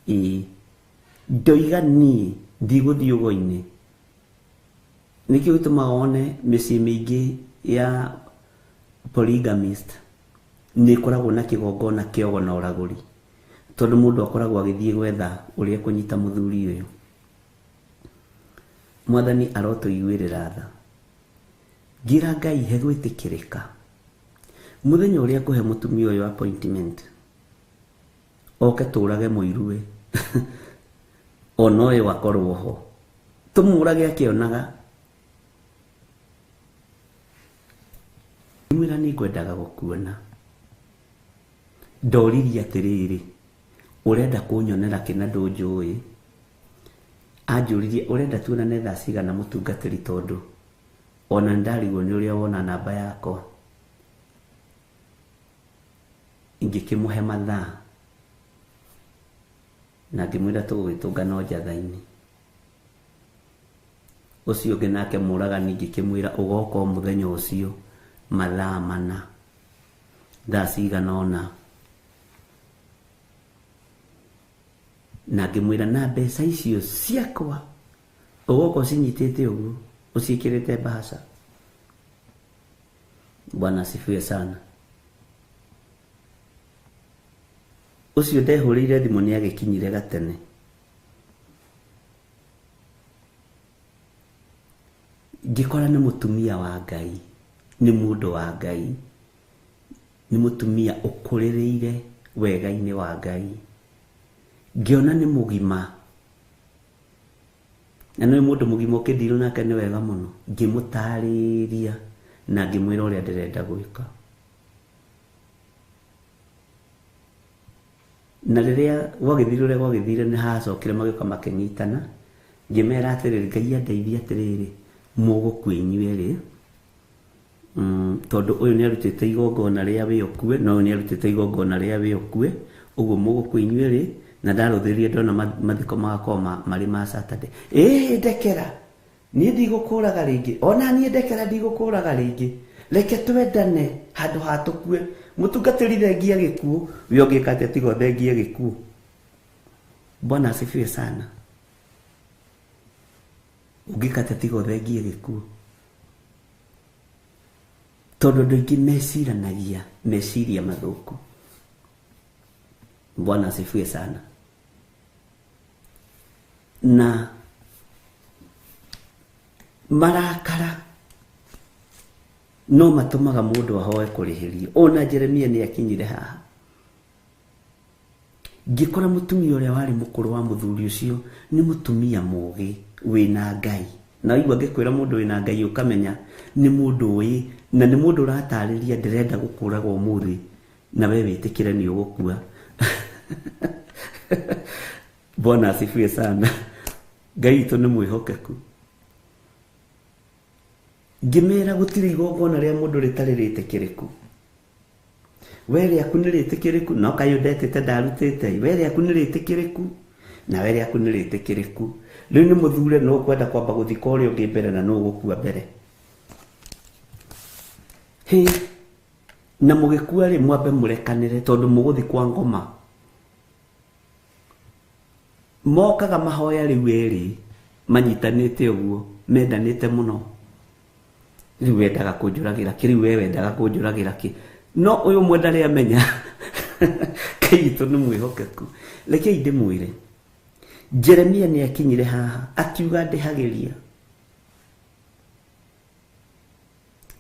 Ĩĩ ndoiga niĩ ndigũthiĩ ũgo-inĩ. Nĩkĩo gĩtũmaga wone mĩciĩ mĩingĩ ya polygamist nĩ ĩkoragwo na kĩgongona kĩa ũgo na ũragũri, tondũ mũndũ akoragwo agĩthiĩ gwetha ũrĩa ekũnyita mũthuri ũyũ. Mwathani arotũiguĩrĩra tha. Ngĩra Ngai he gwĩtĩkĩrĩka. Mũthenya ũrĩa ngũhe mũtumia ũyũ appointment, oke tũrage mũiruwe ona ũyũ akorwo ho, tũmũrage akĩonaga. Ngĩmwĩra nĩ ngwendaga gũkuona. Ndoririe atĩrĩrĩ, ũrenda kũnyonera kĩ na ndũnjũĩ? Anjũririe ũrenda tuonane thaa cigana mũtungatĩri, tondũ ona nĩndarigwo nĩ ũrĩa wona namba yakwa. Ngĩkĩmũhe mathaa na ngĩmwĩra tũgũgĩtũngana o njatha-inĩ. Ũcio ũngĩ nake mũragani ngĩkĩmwĩra ũgoka o mũthenya ũcio mathaa 4 thaa cigana ũna. Na ngĩmwĩra na mbeca icio ciakwa ũgoka ũcinyitĩte ũguo ũciĩkĩrĩte mbahaca. Bwana asifiwe sana. Ũcio ndehũrĩire thimũ nĩ agĩkinyire gatene. Ngĩkora nĩ mũtumia wa Ngai, nĩ mũndũ wa Ngai, nĩ mũtumia ũkũrĩrĩire wega-inĩ wa Ngai. Ngĩona nĩ mũgima. Na nĩ mũndũ mũgima ũkĩndirwo nake nĩ wega mũno. Ngĩmũtarĩria na ngĩmwĩra ũrĩa ndĩrenda gwĩka. Na rĩrĩa gwagĩthire ũrĩa gwagĩthire nĩ hacokire magĩũka makĩnyitana. Ngĩmera atĩrĩrĩ, Ngai andeithie atĩrĩrĩ, mũgũkua inyuĩ erĩ. Tondũ ũyũ nĩ arutĩte igongona rĩa wĩ ũkue, na ũyũ nĩ arutĩte igongona rĩa wĩ ũkue, ũguo mũgũkua inyuĩ erĩ, na ndarũthĩrĩria ndona mathiko magakorwo marĩ ma Saturday. Ĩĩ ndekera, niĩ ndigũkũraga rĩngĩ, ona niĩ ndekera ndigũkũraga rĩngĩ, reke twendane handũ ha tũkue. Mũtungatĩri thengia gĩkuũ, we ũngĩka atĩa tiga ũthengie gĩkuũ? Bwana asifiwe sana. Ũngĩka atĩa tiga ũthengie gĩkuũ? Tondũ andũ aingĩ meciranagia meciria mathũku. Bwana asifiwe sana. Na marakara no matũmaga mũndũ ahoe kũrĩhĩrio. Ona Jeremia nĩ akinyire haha. Ngĩkora mũtumia ũrĩa warĩ mũkũrũ wa mũthuri ũcio nĩ mũtumia mũũgĩ wĩna Ngai. Na waigua ngĩkwĩra mũndũ wĩna Ngai ũkamenya nĩ mũndũ ũĩ, na nĩ mũndũ ũratarĩria ndĩrenda gũkũraga ũmũthĩ, na we wĩtĩkĩre nĩ ũgũkua. Bwana asifiwe sana. Ngai witũ nĩ mwĩhokeku. Ngĩmera gũtirĩ igongona rĩa mũndũ rĩtarĩ rĩtĩkĩrĩku. We rĩaku nĩ rĩtĩkĩrĩku, no kaĩ ũndetĩte ndarutĩte. We rĩaku nĩ rĩtĩkĩrĩku, na we rĩaku nĩ rĩtĩkĩrĩku. Rĩu nĩ mũthure no ũkwenda kwamba gũthika ũrĩa ũngĩ mbere na nũ ũgũkua mbere. Hĩ, na mũgĩkua rĩ mwambe mũrekanĩre tondũ mũgũthiĩ kwa ngoma. Mokaga mahoya rĩu erĩ manyitanĩte ũguo, mendanĩte mũno. Rĩu wendaga kũnjũragĩra kĩ, rĩu we wendaga kũnjũragĩra kĩ. No ũyũ ũmwe ndarĩ amenya. Ngai witũ nĩ mwĩhokeku. Rekei ndĩmwĩre, Jeremia nĩ akinyire haha akiuga ndĩhagĩria.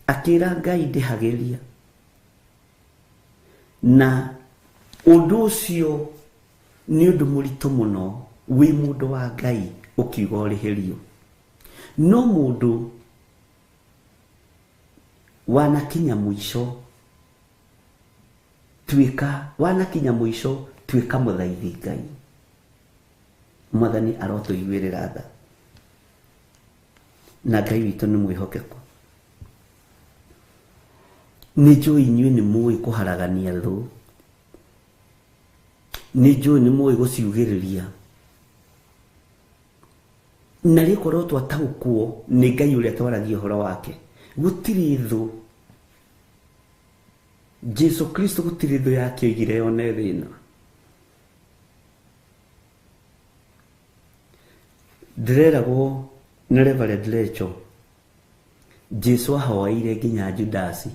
Akĩra Ngai ndĩhagĩria. Na ũndũ ũcio nĩ ũndũ mũritũ mũno wĩ mũndũ wa Ngai ũkiuga ũrĩhĩrio. No mũndũ wanakinya mũico tuĩka, wanakinya mũico tuĩka mũthaithi Ngai. Mwathani arotũiguĩrĩra tha. Na Ngai witũ nĩ mwĩhokeku. Nĩ njũĩ inyuĩ nĩ mũĩ kũharagania thũ. Nĩ njũĩ nĩ mũĩ gũciugĩrĩria. Na rĩkorwo twataũkwo nĩ Ngai ũrĩa twaragia ũhoro wake, gũtirĩ thũ Jesu Kristo gũtirĩ thũ yake oigire yone thĩna. Ndĩreragwo nĩ Reverend Rachel, Jesu ahoeire nginya Judasi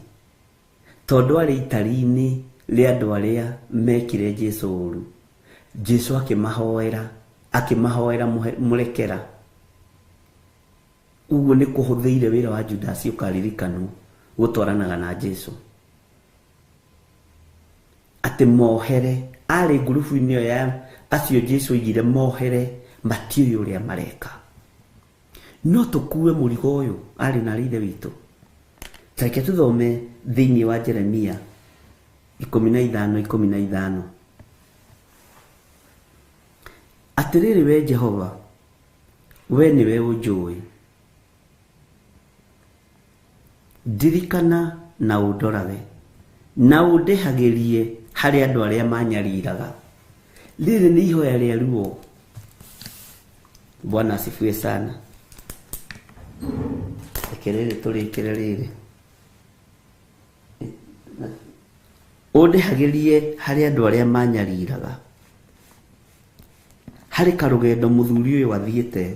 tondũ arĩ itari-inĩ rĩa andũ arĩa mekire Jesu ũru. Jesu akĩmahoera, akĩmahoera mũrekera. Ũguo nĩ kũhũthĩire wĩra wa Judasi ũkaririkanwo gũtwaranaga na Jesu. Atĩ mohere, arĩ ngurubu-inĩ ĩyo ya acio Jesu oigire mohere, matiũĩ ũrĩa mareka. No tũkue mũrigo ũyũ arĩ na ithe witũ. Tareke tũthome thĩinĩ wa Jeremia 15:15. Atĩrĩrĩ we Jehova, we nĩwe ũnjũĩ. Ndirikana na ũndorage, na ũndehagĩrie harĩ andũ arĩa manyariraga. Rĩrĩ nĩ ihoya rĩa ruo. Bwana asifiwe sana. Reke rĩrĩ tũrĩkĩre rĩrĩ. Ũndehagĩrie harĩ andũ arĩa manyariraga. Harĩ karũgendo mũthuri ũyũ athiĩte.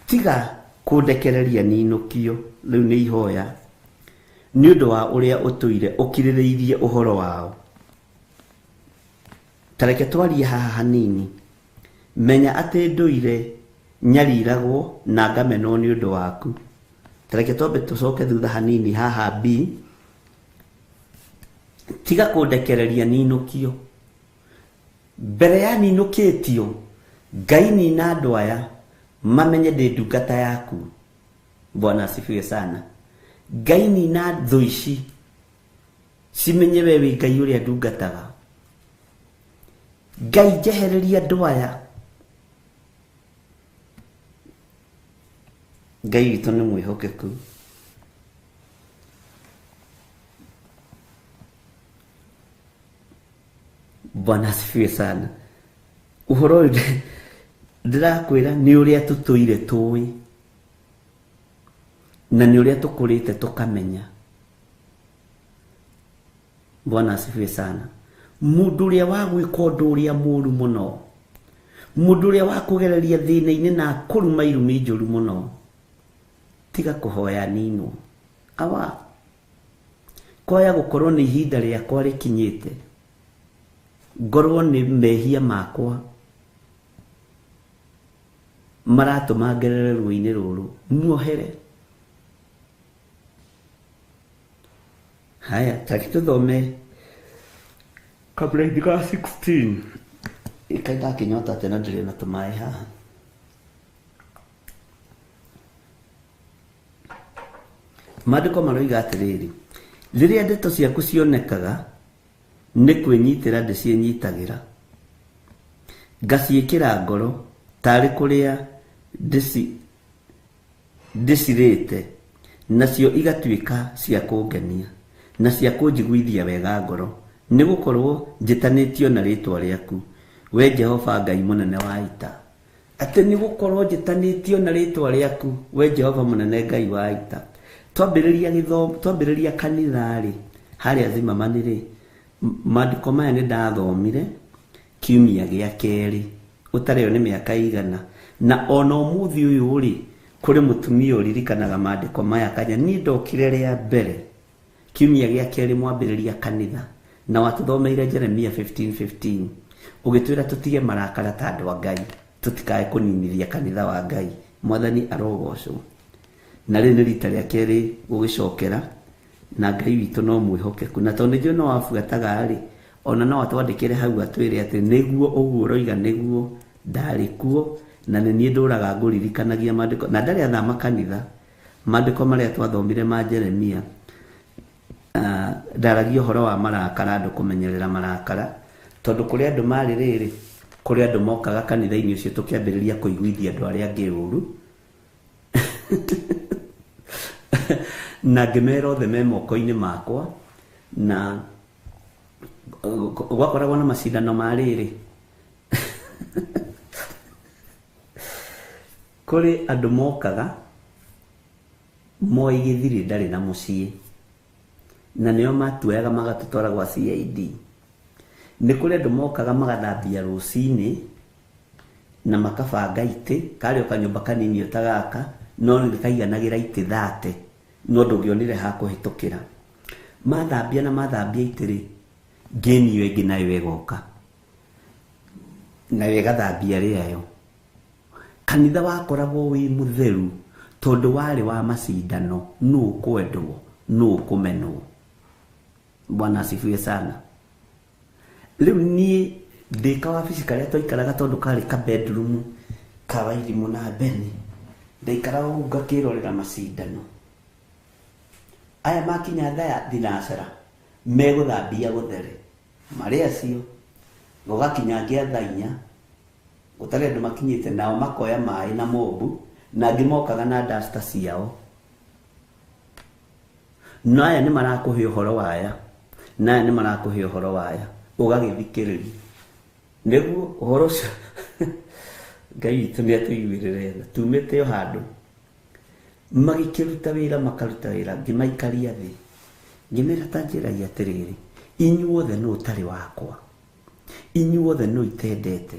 Tiga kũndekereria ninũkio, rĩu nĩ ihoya, nĩ ũndũ wa ũrĩa ũtũire ũkirĩrĩirie ũhoro wao. Tareke twarie haha hanini. Menya atĩ ndũire nyariragwo na ngamenwo nĩ ũndũ waku. Tareke twambe tũcoke thutha hanini haha B. Tiga kũndekereria ninũkio. Mbere ya ninũkĩtio, Ngai nina andũ aya mamenye ndĩ ndungata yaku. Bwana asifiwe sana. Ngai nina thũ ici cimenye we wĩ Ngai ũrĩa ndungataga. Ngai njehereria andũ aya. Ngai witũ nĩ mwĩhokeku. Bwana asifiwe sana. Ũhoro ũyũ ndĩrakwĩra nĩ ũrĩa tũtũire tũĩ na nĩ ũrĩa tũkũrĩte tũkamenya. Bwana asifiwe sana. Mũndũ ũrĩa wa gwĩka ũndũ ũrĩa mũũru mũno, mũndũ ũrĩa wa kũgereria thĩna-inĩ na akũruma irumi njũru mũno, tiga kũhoya ninwo. Awa, kwaya gũkorwo nĩ ihinda rĩakwa rĩkinyĩte, ngorwo nĩ mehia makwa maratũma ngerere ruo-inĩ rũrũ, muohere. Haya, taki tũthome kabla ga 16. Ikaĩ ndakĩnyota atĩa na ndĩrĩ na tũmaĩ haha. Maandĩko maroiga atĩrĩrĩ, rĩrĩa ndeto ciaku cionekaga nĩ kwĩnyitĩra ndĩciĩnyitagĩra, ngaciĩkĩra ngoro tarĩ kũrĩa ndĩcirĩte, nacio igatuĩka cia kũngenia na cia kũnjiguithia wega ngoro, nĩ gũkorwo njĩtanĩtio na rĩtwa rĩaku, we Jehova Ngai mũnene wa ita. Atĩ nĩ gũkorwo njĩtanĩtio na rĩtwa rĩaku, we Jehova mũnene Ngai wa ita. Twambĩrĩria gĩthomo, twambĩrĩria kanitha rĩ, harĩa Zimmerman rĩ, maandĩko maya nĩ ndathomire kiumia gĩa kerĩ, ũtarĩo nĩ mĩaka igana, na ona ũmũthĩ ũyũ rĩ, kũrĩ mũtumia ũririkanaga maandĩko maya kanya niĩ ndokire rĩa mbere kiumia gĩa kerĩ mwambĩrĩria kanitha, na watũthomeire Jeremia 15:15 ũgĩtwĩra tũtige marakara ta andũ a Ngai, tũtikae kũninithia kanitha wa Ngai. Mwathani arogocwo. Na rĩrĩ nĩ rita rĩa kerĩ gũgĩcokera, na Ngai witũ no mwĩhokeku, na tondũ nĩnjũĩ no wabuataga rĩ, ona no atwandĩkĩre hau atwĩre atĩ nĩguo ũguo ũroiga nĩguo, ndarĩ kuo, na nĩ niĩ ndũraga ngũririkanagia maandĩko, na ndarĩ athama kanitha. Maandĩko marĩa twathomire ma Jeremia, ndaragia ũhoro wa marakara, andũ kũmenyerera marakara, tondũ kũrĩ andũ marĩ rĩrĩ, kũrĩ andũ mokaga kanitha-inĩ ũcio tũkĩambĩrĩria kũiguithia andũ arĩa angĩ ũru. Na ngĩmera othe me moko-inĩ makwa, na gwakoragwo na macindano ma rĩrĩ. Kũrĩ andũ mokaga moĩ gĩthirĩ ndarĩ na mũciĩ, Na nĩo matuoyaga magatũtwara gwa CID. Nĩ kũrĩ andũ mokaga magathambia rũcinĩ na makabanga itĩ, karĩ o kanyũmba kanini o ta gaka, no nĩ kaiganagĩra itĩ 30, no ndũngĩonire ha kũhĩtũkĩra. Mathambia na mathambia itĩ rĩ, ngĩni ĩyo ĩngĩ nayo ĩgoka nayo ĩgathambia rĩayo. Kanitha wakoragwo wĩ mũtheru tondũ warĩ wa macindano, nũ ũkwendwo, nũ ũkũmenwo. Bwana asifiwe sana. Rĩu niĩ ndĩ kawabici karĩa twaikaraga tondũ karĩ ka bedroom ka Wairimũ na Beni, ndaikaraga ũguo ngakĩrorera macindano. Aya makinya thaa ya thinacara megũthambia gũthere, marĩ acio gũgakinya angĩ a thaa inya gũtarĩ andũ makinyĩte, nao makoya maĩ na mobu, na angĩ mokaga na duster ciao. No aya nĩ marakũhe ũhoro waya, na aya nĩ marakũhe ũhoro waya, ũgagĩthikĩrĩria nĩguo ũhoro ũcio. Ngai witũ nĩ atũiguĩrĩre tha, tumĩte o handũ magĩkĩruta wĩra, makaruta wĩra, ngĩmaikaria thĩ ngĩmera ta njĩrai atĩrĩrĩ, inyuothe nũ ũtarĩ wakwa, inyuothe nũ itendete.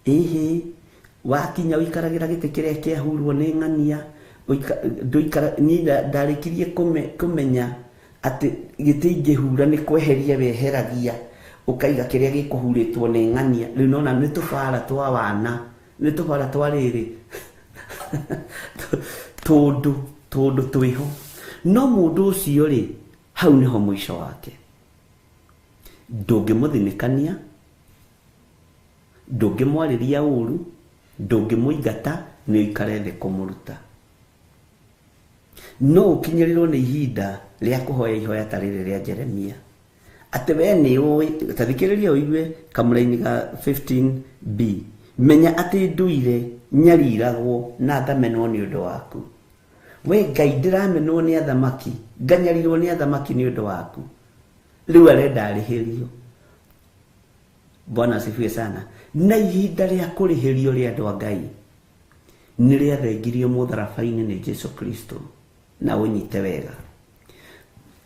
Ĩhĩ, wakinya ũikaragĩra gĩtĩ kĩrĩa kĩahurwo nĩ ng'ania, ndũikara. Niĩ ndarĩkirie kũmenya atĩ gĩtĩ ingĩhura nĩ kweheria weheragia, ũkaiga kĩrĩa gĩkũhurĩtwo nĩ ng'ania. Rĩu nona nĩ tũbara twa wana, nĩ tũbara twa rĩrĩ tũndũ tũndũ twĩho. No mũndũ ũcio rĩ, hau nĩho mũico wake. Ndũngĩmũthinĩkania, ndũngĩmwarĩria ũru, ndũngĩmũingata, nĩ ũikare thĩ kũmũruta. No ũkinyĩrĩrwo nĩ ihinda rĩa kũhoya ihoya ta rĩrĩ rĩa Jeremia, atĩ we nĩ ũĩ. Ta thikĩrĩria ũigue kamũraini ga 15b: menya atĩ nduire nyariragwo na ngamenwo nĩ ũndũ waku, we Ngai. Ndĩramenwo nĩ athamaki, nganyarirwo nĩ athamaki nĩ ũndũ waku. Rĩu arenda arĩhĩrio. Bwana asifiwe sana. Na ihinda rĩa kũrĩhĩrio rĩa andũ a Ngai nĩ rĩathengirio mũtharaba-inĩ nĩ Jesu Kristo. Na ũnyite wega,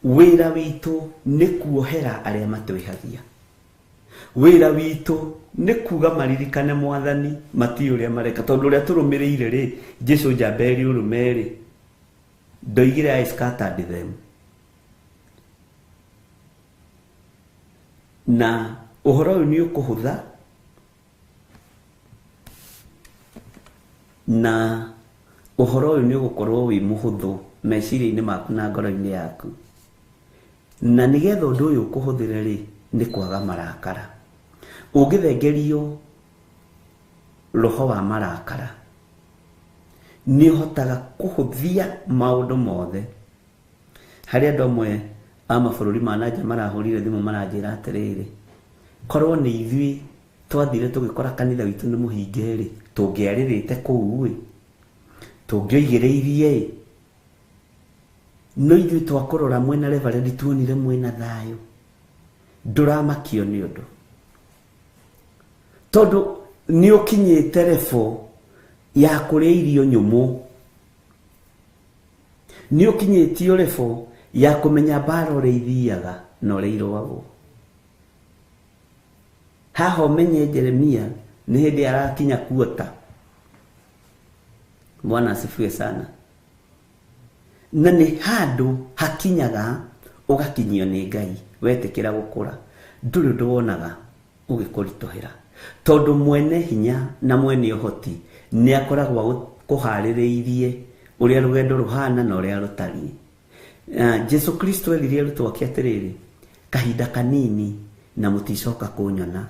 wĩra witũ nĩ kuohera arĩa matwĩhagia. Wĩra witũ nĩ kuga maririkane Mwathani, matiĩ ũrĩa mareka, tondũ ũrĩa tũrũmĩrĩire rĩ, Jesu njamba ĩrĩ ũrũme rĩ, ndoigire "I scattered them". Na ũhoro ũyũ nĩ ũkũhũtha na ũhoro ũyũ nĩ ũgũkorwo wĩ mũhũthũ meciria-inĩ maku na ngoro-inĩ yaku. Na nĩgetha ũndũ ũyũ ũkũhũthĩre rĩ, nĩ kwaga marakara. Ũngĩthengerio roho wa marakara, nĩ ũhotaga kũhũthia maũndũ mothe. Harĩ andũ amwe a mabũrũri ma nanja marahũrire thimũ maranjĩra atĩrĩrĩ, korwo nĩ ithuĩ twathire tũgĩkora kanitha witũ nĩ mũhinge rĩ, tũngĩarĩrĩte kũu ĩ, tũngĩoigĩrĩirie ĩ, no ithuĩ twakũrora mwena reverend tuonire mwĩna thayũ. Ndũramakio nĩ ũndũ, tondũ nĩ ũkinyĩte level ya kũrĩa irio nyũmũ, nĩ ũkinyĩtio level ya kũmenya mbara ũrĩa ithiaga na ũrĩa irũagwo. Haha ũmenye Jeremia nĩ hĩndĩ arakinya kuota. Bwana asifiwe sana. Na nĩ handũ hakinyaga ũgakinyio nĩ Ngai, wetĩkĩra gũkũra, ndũrĩ ũndũ wonaga ũgĩkũritũhĩra, tondũ mwene hinya na mwene ũhoti nĩ akoragwo akũharĩrĩirie ũrĩa rũgendo rũhana na ũrĩa rũtariĩ. Jesu Kristo erire arutwo ake atĩrĩrĩ, kahinda kanini na mũticoka kũnyona,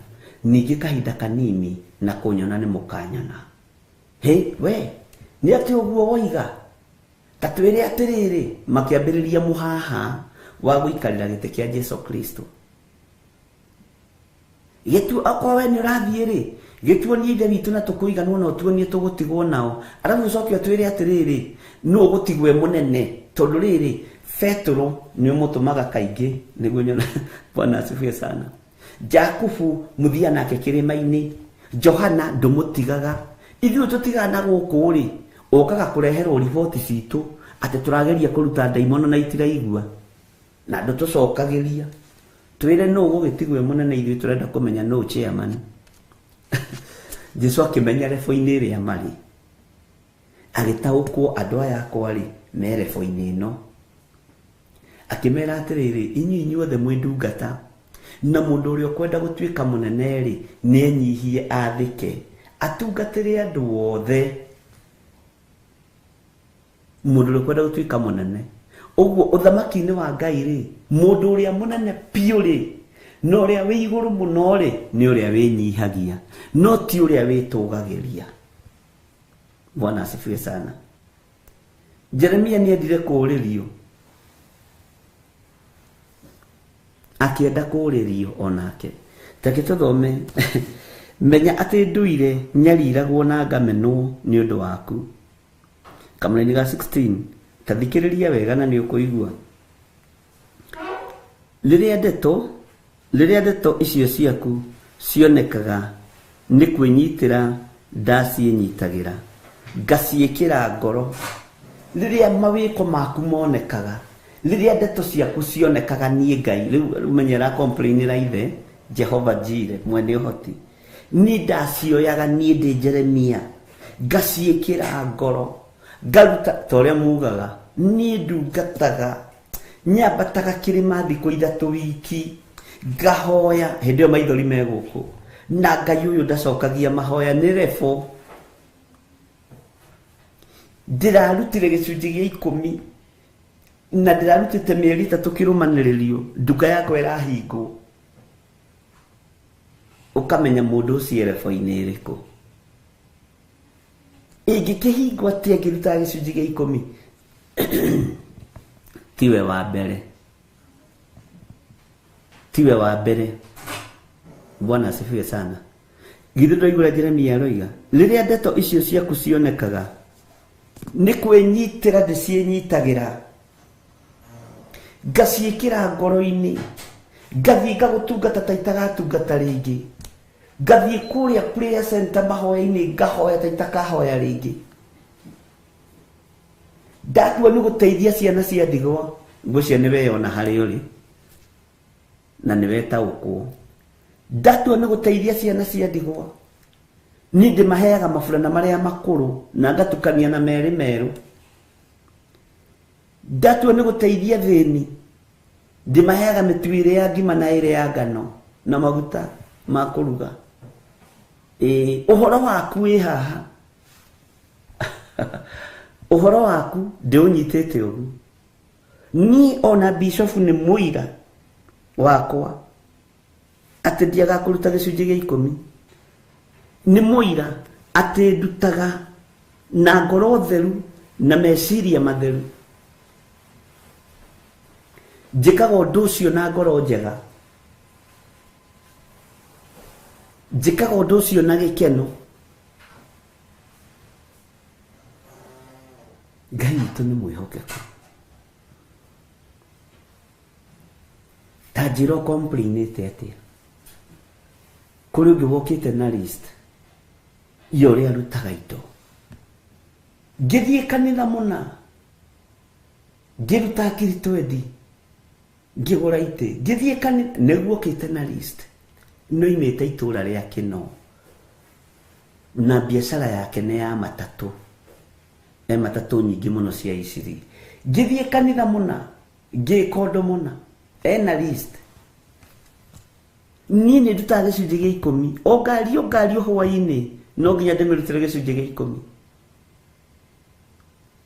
ningĩ kahinda kanini na kũnyona nĩ mũkanyona. Hĩ, we nĩ atĩ ũguo woiga? Ta twĩre atĩrĩrĩ, makĩambĩrĩria mũhaha wa gũikarĩra gĩtĩ kĩa Jesu Kristo. Gĩtu okorwo we nĩ ũrathiĩ rĩ, gĩtuonie Ithe witũ na tũkũiganwo, na ũtuonie tũgũtigwo nao. Arabu ũcoke ũtwĩre atĩrĩrĩ, nũ ũgũtigwo e mũnene? Tondũ rĩrĩ, Petũro nĩ ũmũtũmaga kaingĩ nĩguo nyona. Bwana asifiwe sana. Jakubu mũthia nake kĩrĩma-inĩ, Johana ndũmũtigaga, ithuĩ tũtigana gũkũ rĩ, ũkaga kũreherwo riboti citũ. Atĩ tũrageria kũruta ndaimono na itiraigua na ndũtũcokagĩria. Twĩre nũ ũgũgĩtigwo e mũnene, ithuĩ tũrenda kũmenya nũ chairman. Jesu akĩmenya rebo-inĩ ĩrĩa marĩ, agĩtaũkwo andũ aya akwa rĩ me rebo-inĩ ĩno. Akĩmera atĩrĩrĩ, inyuĩ inyuothe mwĩ ndungata, na mũndũ ũrĩa ũkwenda gũtuĩka mũnene rĩ nĩenyihie athĩke, atungatĩre andũ othe. Mũndũ ũrĩa ũkwenda gũtuĩka mũnene. Ũguo ũthamaki-inĩ wa Ngai rĩ, mũndũ ũrĩa mũnene biũ rĩ, na ũrĩa wĩ igũrũ mũno rĩ, nĩ ũrĩa wĩnyihagia, no ti ũrĩa wĩtũgagĩria. Bwana asifiwe sana. Jeremia nĩendire kũũrĩrio, akĩenda kũũrĩrio onake. Take tũthome. Menya atĩ nduire nyariragwo na ngamenwo nĩ ũndũ waku. Kamũraini ga 16, ta thikĩrĩria wega na nĩ ũkũigua. Rĩrĩa ndeto icio ciaku cionekaga nĩ kwĩnyitĩra ndaciĩnyitagĩra, ngaciĩkĩra ngoro. Rĩrĩa mawĩko maku monekaga, rĩrĩa ndeto ciaku cionekaga niĩ Ngai, rĩu ũmenyera complainĩra ithe Jehova Jire mwene ũhoti, niĩ ndacioyaga niĩ ndĩ Jeremia, ngaciĩkĩra ngoro, ngaruta ta ũrĩa mugaga, niĩ ndungataga, nyambataga kĩrĩma thikũ ithatũ wiki, ngahoya hĩndĩ ĩyo maithori me gũkũ, na Ngai ũyũ ndacokagia mahoya nĩ rebo. Ndĩrarutire gĩcunjĩ gĩa 10 na ndĩrarutĩte mĩeri 3 kĩrũmanĩrĩrio, nduka yakwa ĩrahingwo. Ũkamenya mũndũ ũcio rebo-inĩ ĩrĩkũ. Ĩngĩkĩhingwo atĩa ngĩrutaga gĩcunjĩ gĩa 10? Tiwe wa mbere, tiwe wa mbere. Bwana asifiwe sana. Githĩ ndwaigua Jeremia aroiga, rĩrĩa ndeto icio ciaku cionekaga nĩ kwĩnyitĩra ndĩciĩnyitagĩra, ngaciĩkĩra ngoro-inĩ, ngathiĩ ngagũtungata ta itagatungata rĩngĩ, ngathiĩ kũrĩa prayer center mahoya-inĩ ngahoya ta itakahoya rĩngĩ. Ndatua nĩ gũteithia ciana cia ndigwa, ngwĩciria nĩ weyona harĩa ũrĩ na nĩ wetaũkwo. Ndatua nĩ gũteithia ciana cia ndigwa, niĩ ndĩmaheaga maburana marĩa makũrũ na ngatukania na merĩ merũ. Ndatua nĩ gũteithia thĩni, ndĩmaheaga mĩtu ĩrĩa ya ngima na ĩrĩa ya ngano na maguta ma kũruga. Ũhoro waku wĩ haha, ũhoro waku ndĩũnyitĩte ũguo. Niĩ ona bishofu nĩ mũira wakwa atĩ ndiaga kũruta gĩcunjĩ gĩa 10. Nĩ mũira atĩ ndutaga na ngoro theru na meciria matheru. Njĩkaga ũndũ ũcio na ngoro njega, njĩkaga ũndũ ũcio na gĩkeno. Ngai witũ nĩ mwĩhokeku. Ta njĩra ũcomplainĩte atĩa? Kũrĩ ũngĩ wokĩte na list ya ũrĩa arutaga indo. Ngĩthiĩ kanitha mũna, ngĩruta ngiri 20, ngĩgũra itĩ, ngĩthiĩ kanitha, nĩguo okĩte na list. No imĩte itũra rĩa Kĩno, na biacara yake nĩ ya matatũ, e matatũ nyingĩ mũno cia Iciri. Ngĩthiĩ kanitha mũna, ngĩka ũndũ mũna, ena list. Niĩ nĩ ndutaga gĩcunjĩ gĩa 10, o ngari o ngari hwaĩ-inĩ no nginya ndĩmĩrutĩre gĩcunjĩ gĩa 10,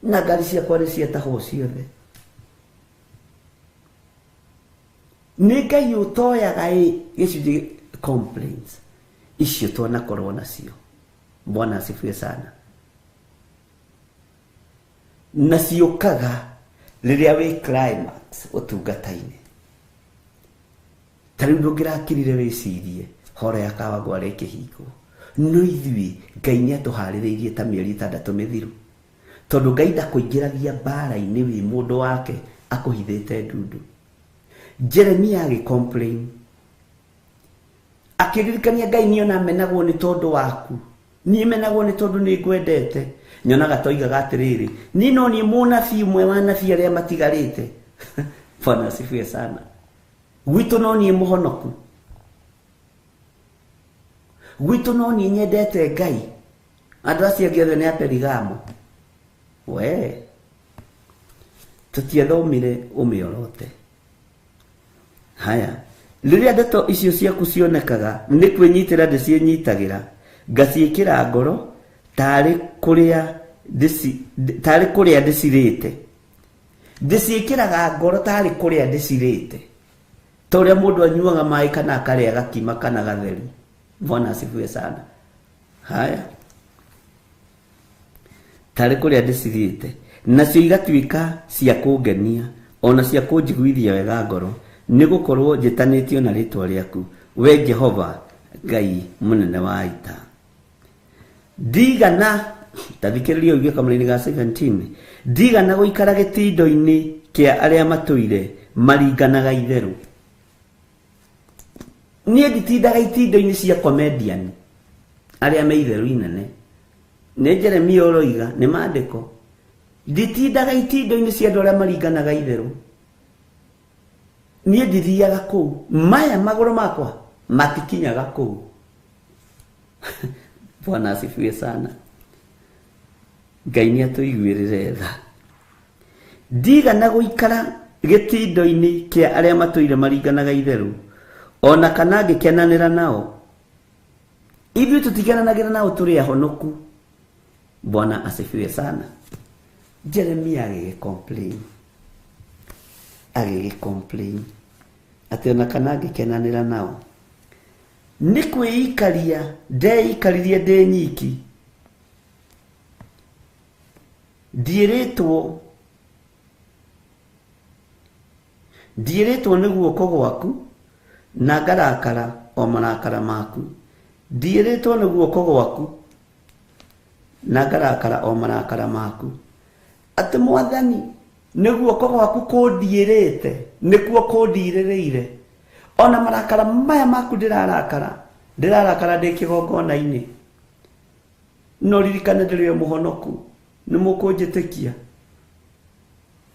na ngari ciakwa nĩ ciatahwo ciothe. Nĩ Ngai ũtoyaga gĩcunjĩ complaints icio twanakorwo nacio. Bwana asifiwe sana. Na ciũkaga rĩrĩa wĩ climax ũtungata-inĩ. Ta rĩu ndũngĩrakirire wĩcirie horo ya Kawangware ĩkĩhingwo, no ithuĩ Ngai nĩ atũharĩrĩirie ta mĩeri 6 mĩthiru, tondũ Ngai ndakũingĩragia mbara-inĩ wĩ mũndũ wake akũhithĩte ndundu. Jeremia agĩcomplain, akĩririkania Ngai niĩ ona menagwo nĩ tondũ waku, niĩ menagwo nĩ tondũ nĩ ngwendete, Nyonaga toigaga atĩrĩrĩ, niĩ no niĩ mũnabii ũmwe wa anabii arĩa matigarĩte. Bwana asifiwe sana. Gwitũ no niĩ mũhonoku, gwitũ no niĩ nyendete Ngai, andũ acio angĩ othe nĩ a Perigamo. We tũtiathomire ũmĩorote. Haya, rĩrĩa ndeto icio ciaku cionekaga nĩ kwĩnyitĩra ndĩciĩnyitagĩra, ngaciĩkĩra ngoro tarĩ kũrĩa ndĩcirĩte. Ndĩciĩkĩraga ngoro tarĩ kũrĩa ndĩcirĩte, ta ũrĩa mũndũ anyuaga maĩ kana akarĩa gakima kana gatheri. Bwana asifiwe sana. Haya, tarĩ kũrĩa ndĩcirĩte, nacio igatuĩka cia kũngenia ona cia kũnjiguithia wega ngoro, nĩ gũkorwo njĩtanĩtio na rĩtwa rĩaku, we Jehova Ngai mũnene wa ita. Ndigana, tathikĩrĩria ũigue kamũraini ga 17, ndigana gũikara gĩtindo-inĩ kĩa arĩa matũire maringanaga itherũ. Niĩ nditindaga itindo-inĩ cia comedian arĩa me itherũ inene. Nĩ Jeremia ũroiga, nĩ maandĩko. Nditindaga itindo-inĩ cia andũ arĩa maringanaga itherũ. Niĩ ndithiaga kũu, maya magũrũ makwa matikinyaga kũu. Bwana asifiwe sana. Ngai nĩ atũiguĩrĩre tha. Ndigana gũikara gĩtindo-inĩ kĩa arĩa matũire maringanaga itherũ, ona kana ngĩkenanĩra nao. Ithuĩ tũtikenanagĩra nao, tũrĩ ahonoku. Bwana asifiwe sana. Jeremia agĩgĩ complain atĩ ona kana ngĩkenanĩra nao, nĩ kwĩikaria ndeikaririe ndĩ nyiki, ndiĩrĩtwo nĩ guoko gwaku na ngarakara o marakara maku. Ndiĩrĩtwo nĩ guoko gwaku na ngarakara o marakara maku. Atĩ Mwathani, nĩ guoko gwaku kũndiĩrĩte, nĩkuo kũndirĩrĩire. Ona marakara maya maku ndĩrarakara, ndĩrarakara ndĩ kĩgongona-inĩ. No ririkane ndĩrĩ o mũhonoku, nĩ mũkũnjĩtĩkia.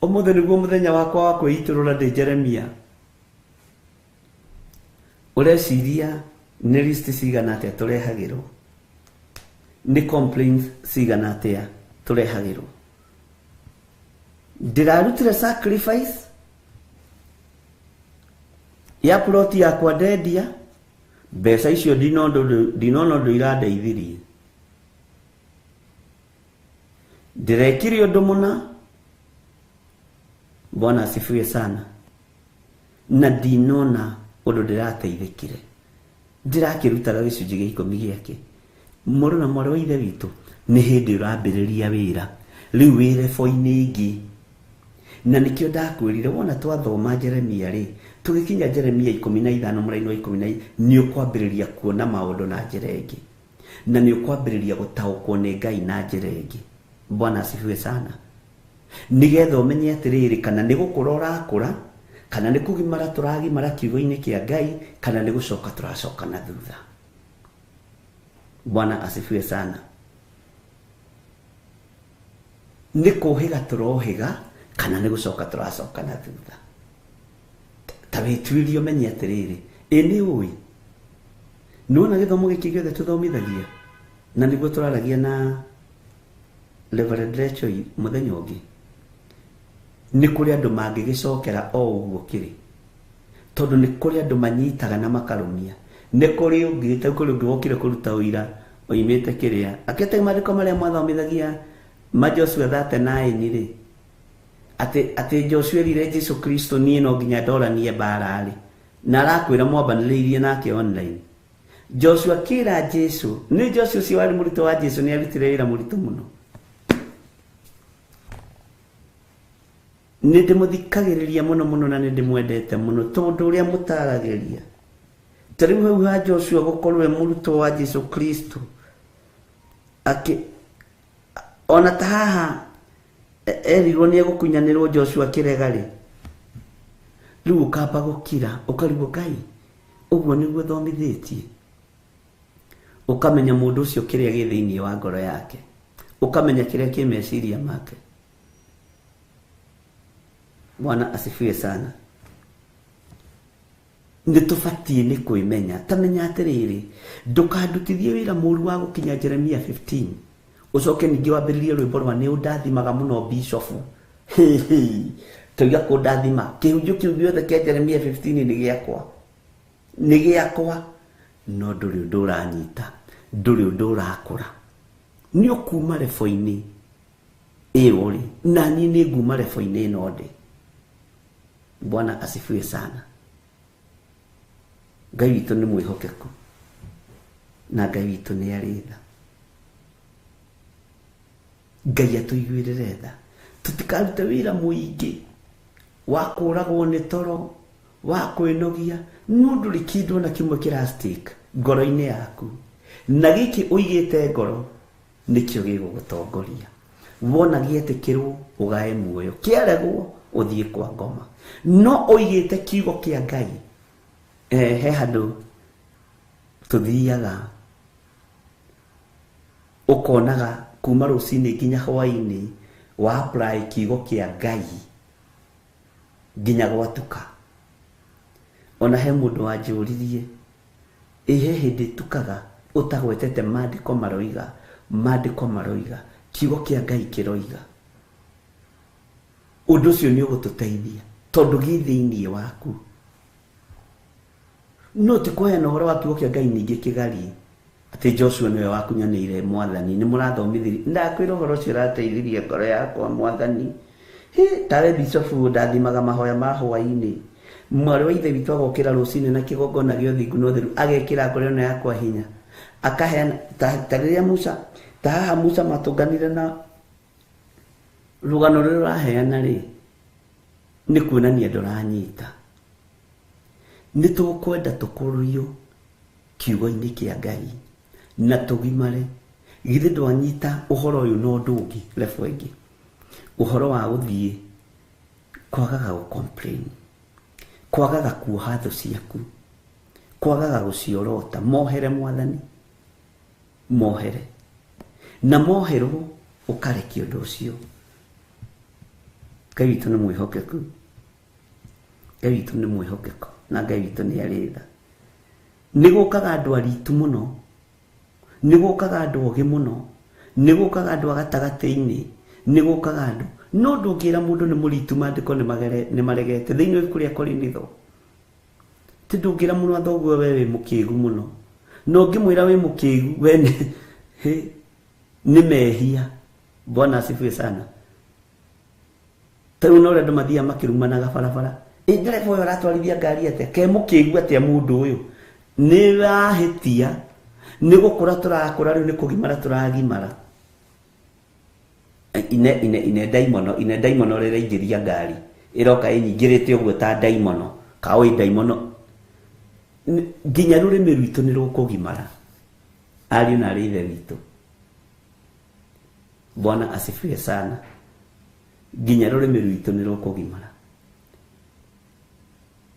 Ũmũthĩ nĩguo mũthenya wakwa wa kwĩitũrũra ndĩ Jeremia. Ũreciria nĩ list cigana atĩa tũrehagĩrwo? Nĩ complaints cigana atĩa tũrehagĩrwo? Ndĩrarutire sacrifice ya plot yakwa ndendia, mbeca icio ndinona ũndũ irandeithirie. Ndĩrekire ũndũ mũna. Bwana asifiwe sana. Na ndinona ũndũ ndĩrateithĩkire. Ndĩrakĩrutaga gĩcunjĩ gĩa 10 gĩake. Mũrũ na mwarĩ wa ithe witũ, nĩ hĩndĩ ũrambĩrĩria wĩra. Rĩu wĩ rebo-inĩ ĩngĩ. Na nĩkĩo ndakwĩrire wona twathoma Jeremia rĩ, tũgĩkinya Jeremia 15 mũraini wa 14, nĩ ũkwambĩrĩria kuona maũndũ na njĩra ĩngĩ. Na nĩ ũkwambĩrĩria gũtaũkwo nĩ Ngai na njĩra ĩngĩ. Bwana asifiwe sana. Nĩgetha ũmenye atĩrĩrĩ, kana nĩ gũkũra ũrakũra, kana nĩ kũgimara tũragimara kiugo-inĩ kĩa Ngai, kana nĩ gũcoka tũracoka na thutha. Bwana asifiwe sana. Nĩ kũhĩga tũrohĩga, kana nĩ gũcoka tũracoka na thutha. Ta wĩtuĩrie ũmenye atĩrĩrĩ, ĩ nĩ ũĩ, nĩwona gĩthomo gĩkĩ gĩothe tũthomithagia, na nĩguo tũraragia na Reverend Rachel mũthenya ũngĩ, nĩ kũrĩ andũ mangĩgĩcokera o ũguo kĩrĩ, tondũ nĩ kũrĩ andũ manyitaga na makarũmia. Nĩ kũrĩ ũngĩ, ta kũrĩ ũngĩ wokire kũruta ũira oimĩte kĩrĩa akĩte maandĩko marĩa mwathomithagia ma Joshua 39 rĩ, atĩ Joshua erire Jesu Kristo niĩ no nginya ndoranie mbara rĩ, na arakwĩra mwambanĩrĩirie nake online. Joshua akĩra Jesu, nĩ Joshua ũcio warĩ mũrutwo wa Jesu, nĩ arutire wĩra mũritũ mũno. Nĩ ndĩmũthikagĩrĩria mũno mũno na nĩ ndĩmwendete mũno tondũ ũrĩa mũtaragĩria. Ta rĩu hau ha Joshua gũkorwo e mũrutwo wa Jesu Kristo, akĩ ona ta haha erirwo nĩ egũkunyanĩrwo Joshua kĩrega rĩ, rĩu ũkamba gũkira ũkarigwo Ngai ũguo nĩguo thomithĩtie. Ũkamenya mũndũ ũcio kĩrĩa gĩ thĩinĩ wa ngoro yake. Ũkamenya kĩrĩa kĩ meciria make. Bwana asifiwe sana. Nĩ tũbatiĩ nĩ kwĩmenya. Ta menya atĩrĩrĩ, ndũkandutithie wĩra mũru wa gũkinya Jeremia 15 ũcoke ningĩ wambĩrĩrie rwĩmbo rwa nĩ ũndathimaga mũno bishofu. Toiga kũndathima kĩhunjio kĩu gĩothe kĩa Jeremia 15 nĩ gĩakwa, nĩ gĩakwa, no ndũrĩ ũndũ ũranyita, ndũrĩ ũndũ ũrakũra. Nĩ ũkuma rebo-inĩ ĩyo rĩ, na niĩ nĩ nguma rebo-inĩ ĩno ndĩ. Bwana asifiwe sana. Ngai witũ nĩ mwĩhokeku na Ngai witũ nĩ arĩ tha. Ngai atũiguĩrĩre tha, tũtikarute wĩra mũingĩ wa kũragwo nĩ toro, wa kwĩnogia, no ndũrĩ kĩndũ ona kĩmwe kĩra stick ngoro-inĩ yaku, na gĩkĩ ũigĩte ngoro nĩkĩo gĩgũgũtongoria. Wona gĩetĩkĩrwo ũgae muoyo, kĩaregwo ũthiĩ kwa ngoma. No ũigĩte kiugo kĩa Ngai, he handũ tũthiaga ũkonaga kuma rũcinĩ nginya hwaĩ-inĩ wa apply kiugo kĩa Ngai nginya gwatuka. Ona he mũndũ wanjũririe, ĩ he hĩndĩ ĩtukaga ũtagwetete maandĩko maroiga, maandĩko maroiga, kiugo kĩa Ngai kĩroiga. Ũndũ ũcio nĩ ũgũtũteithia tondũ gĩ thĩinĩ waku. No ti kũheana ũhoro wa kiugo kĩa Ngai ningĩ kĩgarie atĩ Joshua nĩwe wakunyanĩire mwathani, nĩ mũrathomithirie. Ndakwĩra ũhoro ũcio ũrateithirie ngoro yakwa mwathani. Hĩ, tawe bishofu ndathimaga mahoya ma hwaĩ-inĩ. Mwarĩ wa ithe witũ agokĩra rũcinĩ na kĩgongona gĩa ũthingu na ũtheru, agekĩra ngoro ĩno yakwa hinya. Akaheana, ta rĩrĩa Musa, ta haha Musa matũnganire na rũgano rũrĩa ũraheana rĩ, nĩ kuonania ndũranyita. Nĩ tũkwenda tũkũrio kiugo-inĩ kĩa Ngai na tũgimare. Githĩ ndwanyita ũhoro ũyũ na ũndũ ũngĩ, level ĩngĩ. Ũhoro wa gũthiĩ kwagaga gũ complain, kwagaga kuoha thũ ciaku, kwagaga gũciorota. Mohere mwathani, mohere, na moherwo ũkarekia ũndũ ũcio. Ngai witũ nĩ mwĩhokeku, Ngai witũ nĩ mwĩhokeku, na Ngai witũ nĩ arĩ tha. Nĩ gũkaga andũ aritu mũno, nĩ gũkaga andũ ogĩ mũno, nĩ gũkaga andũ a gatagatĩ-inĩ, nĩ gũkaga andũ. No ndũngĩra mũndũ nĩ mũritu, maandĩko nĩ maregete thĩinĩ wa ibuku rĩa Korinitho. Ti ndũngĩra mũrũ wa thoguo we wĩ mũkĩgu mũno, na ũngĩmwĩra wĩ mũkĩgu we nĩ mehia. Bwana asifiwe sana. Ta rĩu na ũrĩa andũ mathiaga makĩrumanaga barabara, ĩ ndereba ũyũ aratwarithia ngari atĩa, ke mũkĩgu atĩa mũndũ ũyũ, nĩ wahĩtia. Nĩ gũkũra tũrakũra rĩu, nĩ kũgimara tũragimara. Ine ine ine ndaimono, ine ndaimono rĩraingĩria ngari ĩroka ĩnyingĩrĩte ũguo ta ndaimono, kaũĩ ndaimono. Nginya rũrĩmĩ rwitũ nĩ rũkũgimara, ariũ na arĩ ithe witũ. Bwana asifiwe sana. Nginya rũrĩmĩ rwitũ nĩ rũkũgimara,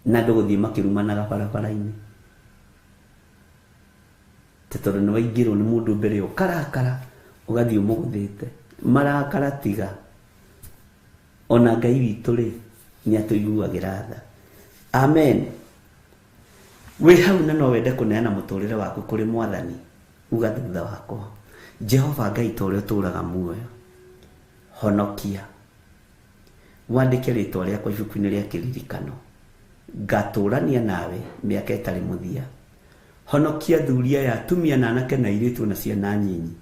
na andũ gũthiĩ makĩrumanaga barabara-inĩ Ti tondũ nĩ waingĩrwo nĩ mũndũ mbere ũkarakara ũgathiĩ ũmũgũthĩte. Marakara tiga. Ona Ngai witũ rĩ, nĩ atũiguagĩra tha. Amen. Wĩ hau na no wende kũneana mũtũrĩre waku kũrĩ Mwathani, uga thutha wakwa, Jehova Ngai ta ũrĩa ũtũũraga muoyo, honokia. Wandĩke rĩtwa rĩakwa ibuku-inĩ rĩa kĩririkano. Ngatũrania nawe mĩaka ĩtarĩ mũthia. Honokia athuri aya, atumia na anake na airĩtu na ciana nyinyi.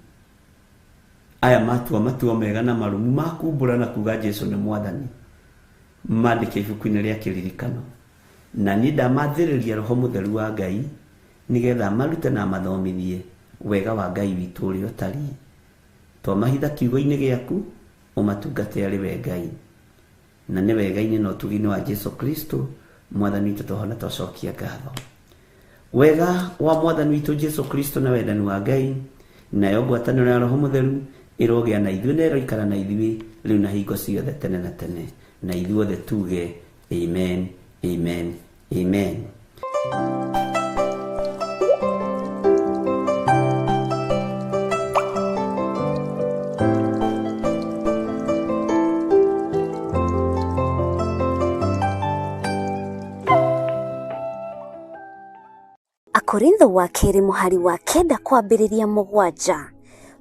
Aya matua matua mega na marũmu ma kumbũra na kuga Jesu nĩ Mwathani. Mandĩke ibuku-inĩ rĩa kĩririkano. Na niĩ ndamathĩrĩria Roho Mũtheru wa Ngai nĩgetha amarute na amathomithie wega wa Ngai witũ ũrĩa ũtariĩ. Twamahitha kiugo-inĩ gĩaku, ũmatungate arĩ we Ngai. Na nĩ wega-inĩ na ũtugi-inĩ wa Jesu Kristo Mwathani witũ twahona twacokia ngatho. Wega wa Mwathani witũ Jesu Kristo na wendani wa Ngai nayo ngwatanĩro ya Roho Mũtheru ĩrogĩa na ithuĩ na ĩroikara na ithuĩ rĩu na hingo ciothe tene na tene. Na ithuothe tuge amen, amen, amen. Akorintho wa kerĩ mũhari wa kenda kwambĩrĩria mũgwanja.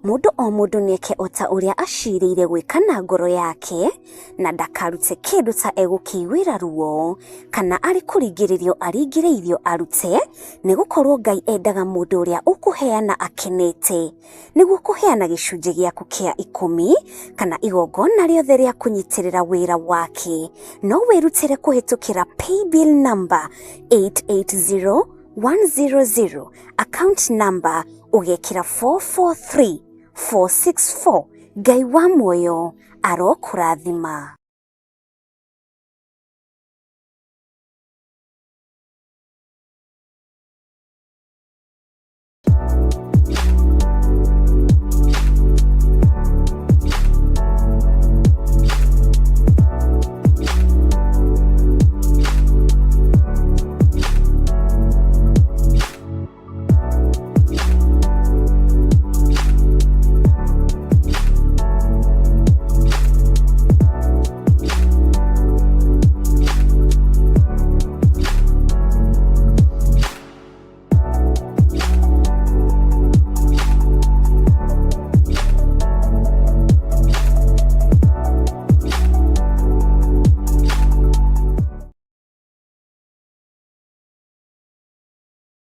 Mũndũ o mũndũ nĩeke o ta ũrĩa acirĩire gwĩka na ngoro yake, na ndakarute kĩndũ ta egũkĩiguĩra ruo, kana arĩ kũringĩrĩrio aringĩrĩirio arute, nĩgũkorwo Ngai endaga mũndũ ũrĩa ũkũheana akenete. Nĩguo kũheana gĩcunjĩ gĩaku kĩa ikũmi, kana igongona rĩothe rĩa kũnyitĩrĩra wĩra wake, no wĩrutĩre kũhĩtũkĩra paybill number 880100, account number ũgekĩra 443464. Ngai wa muoyo arokũrathima.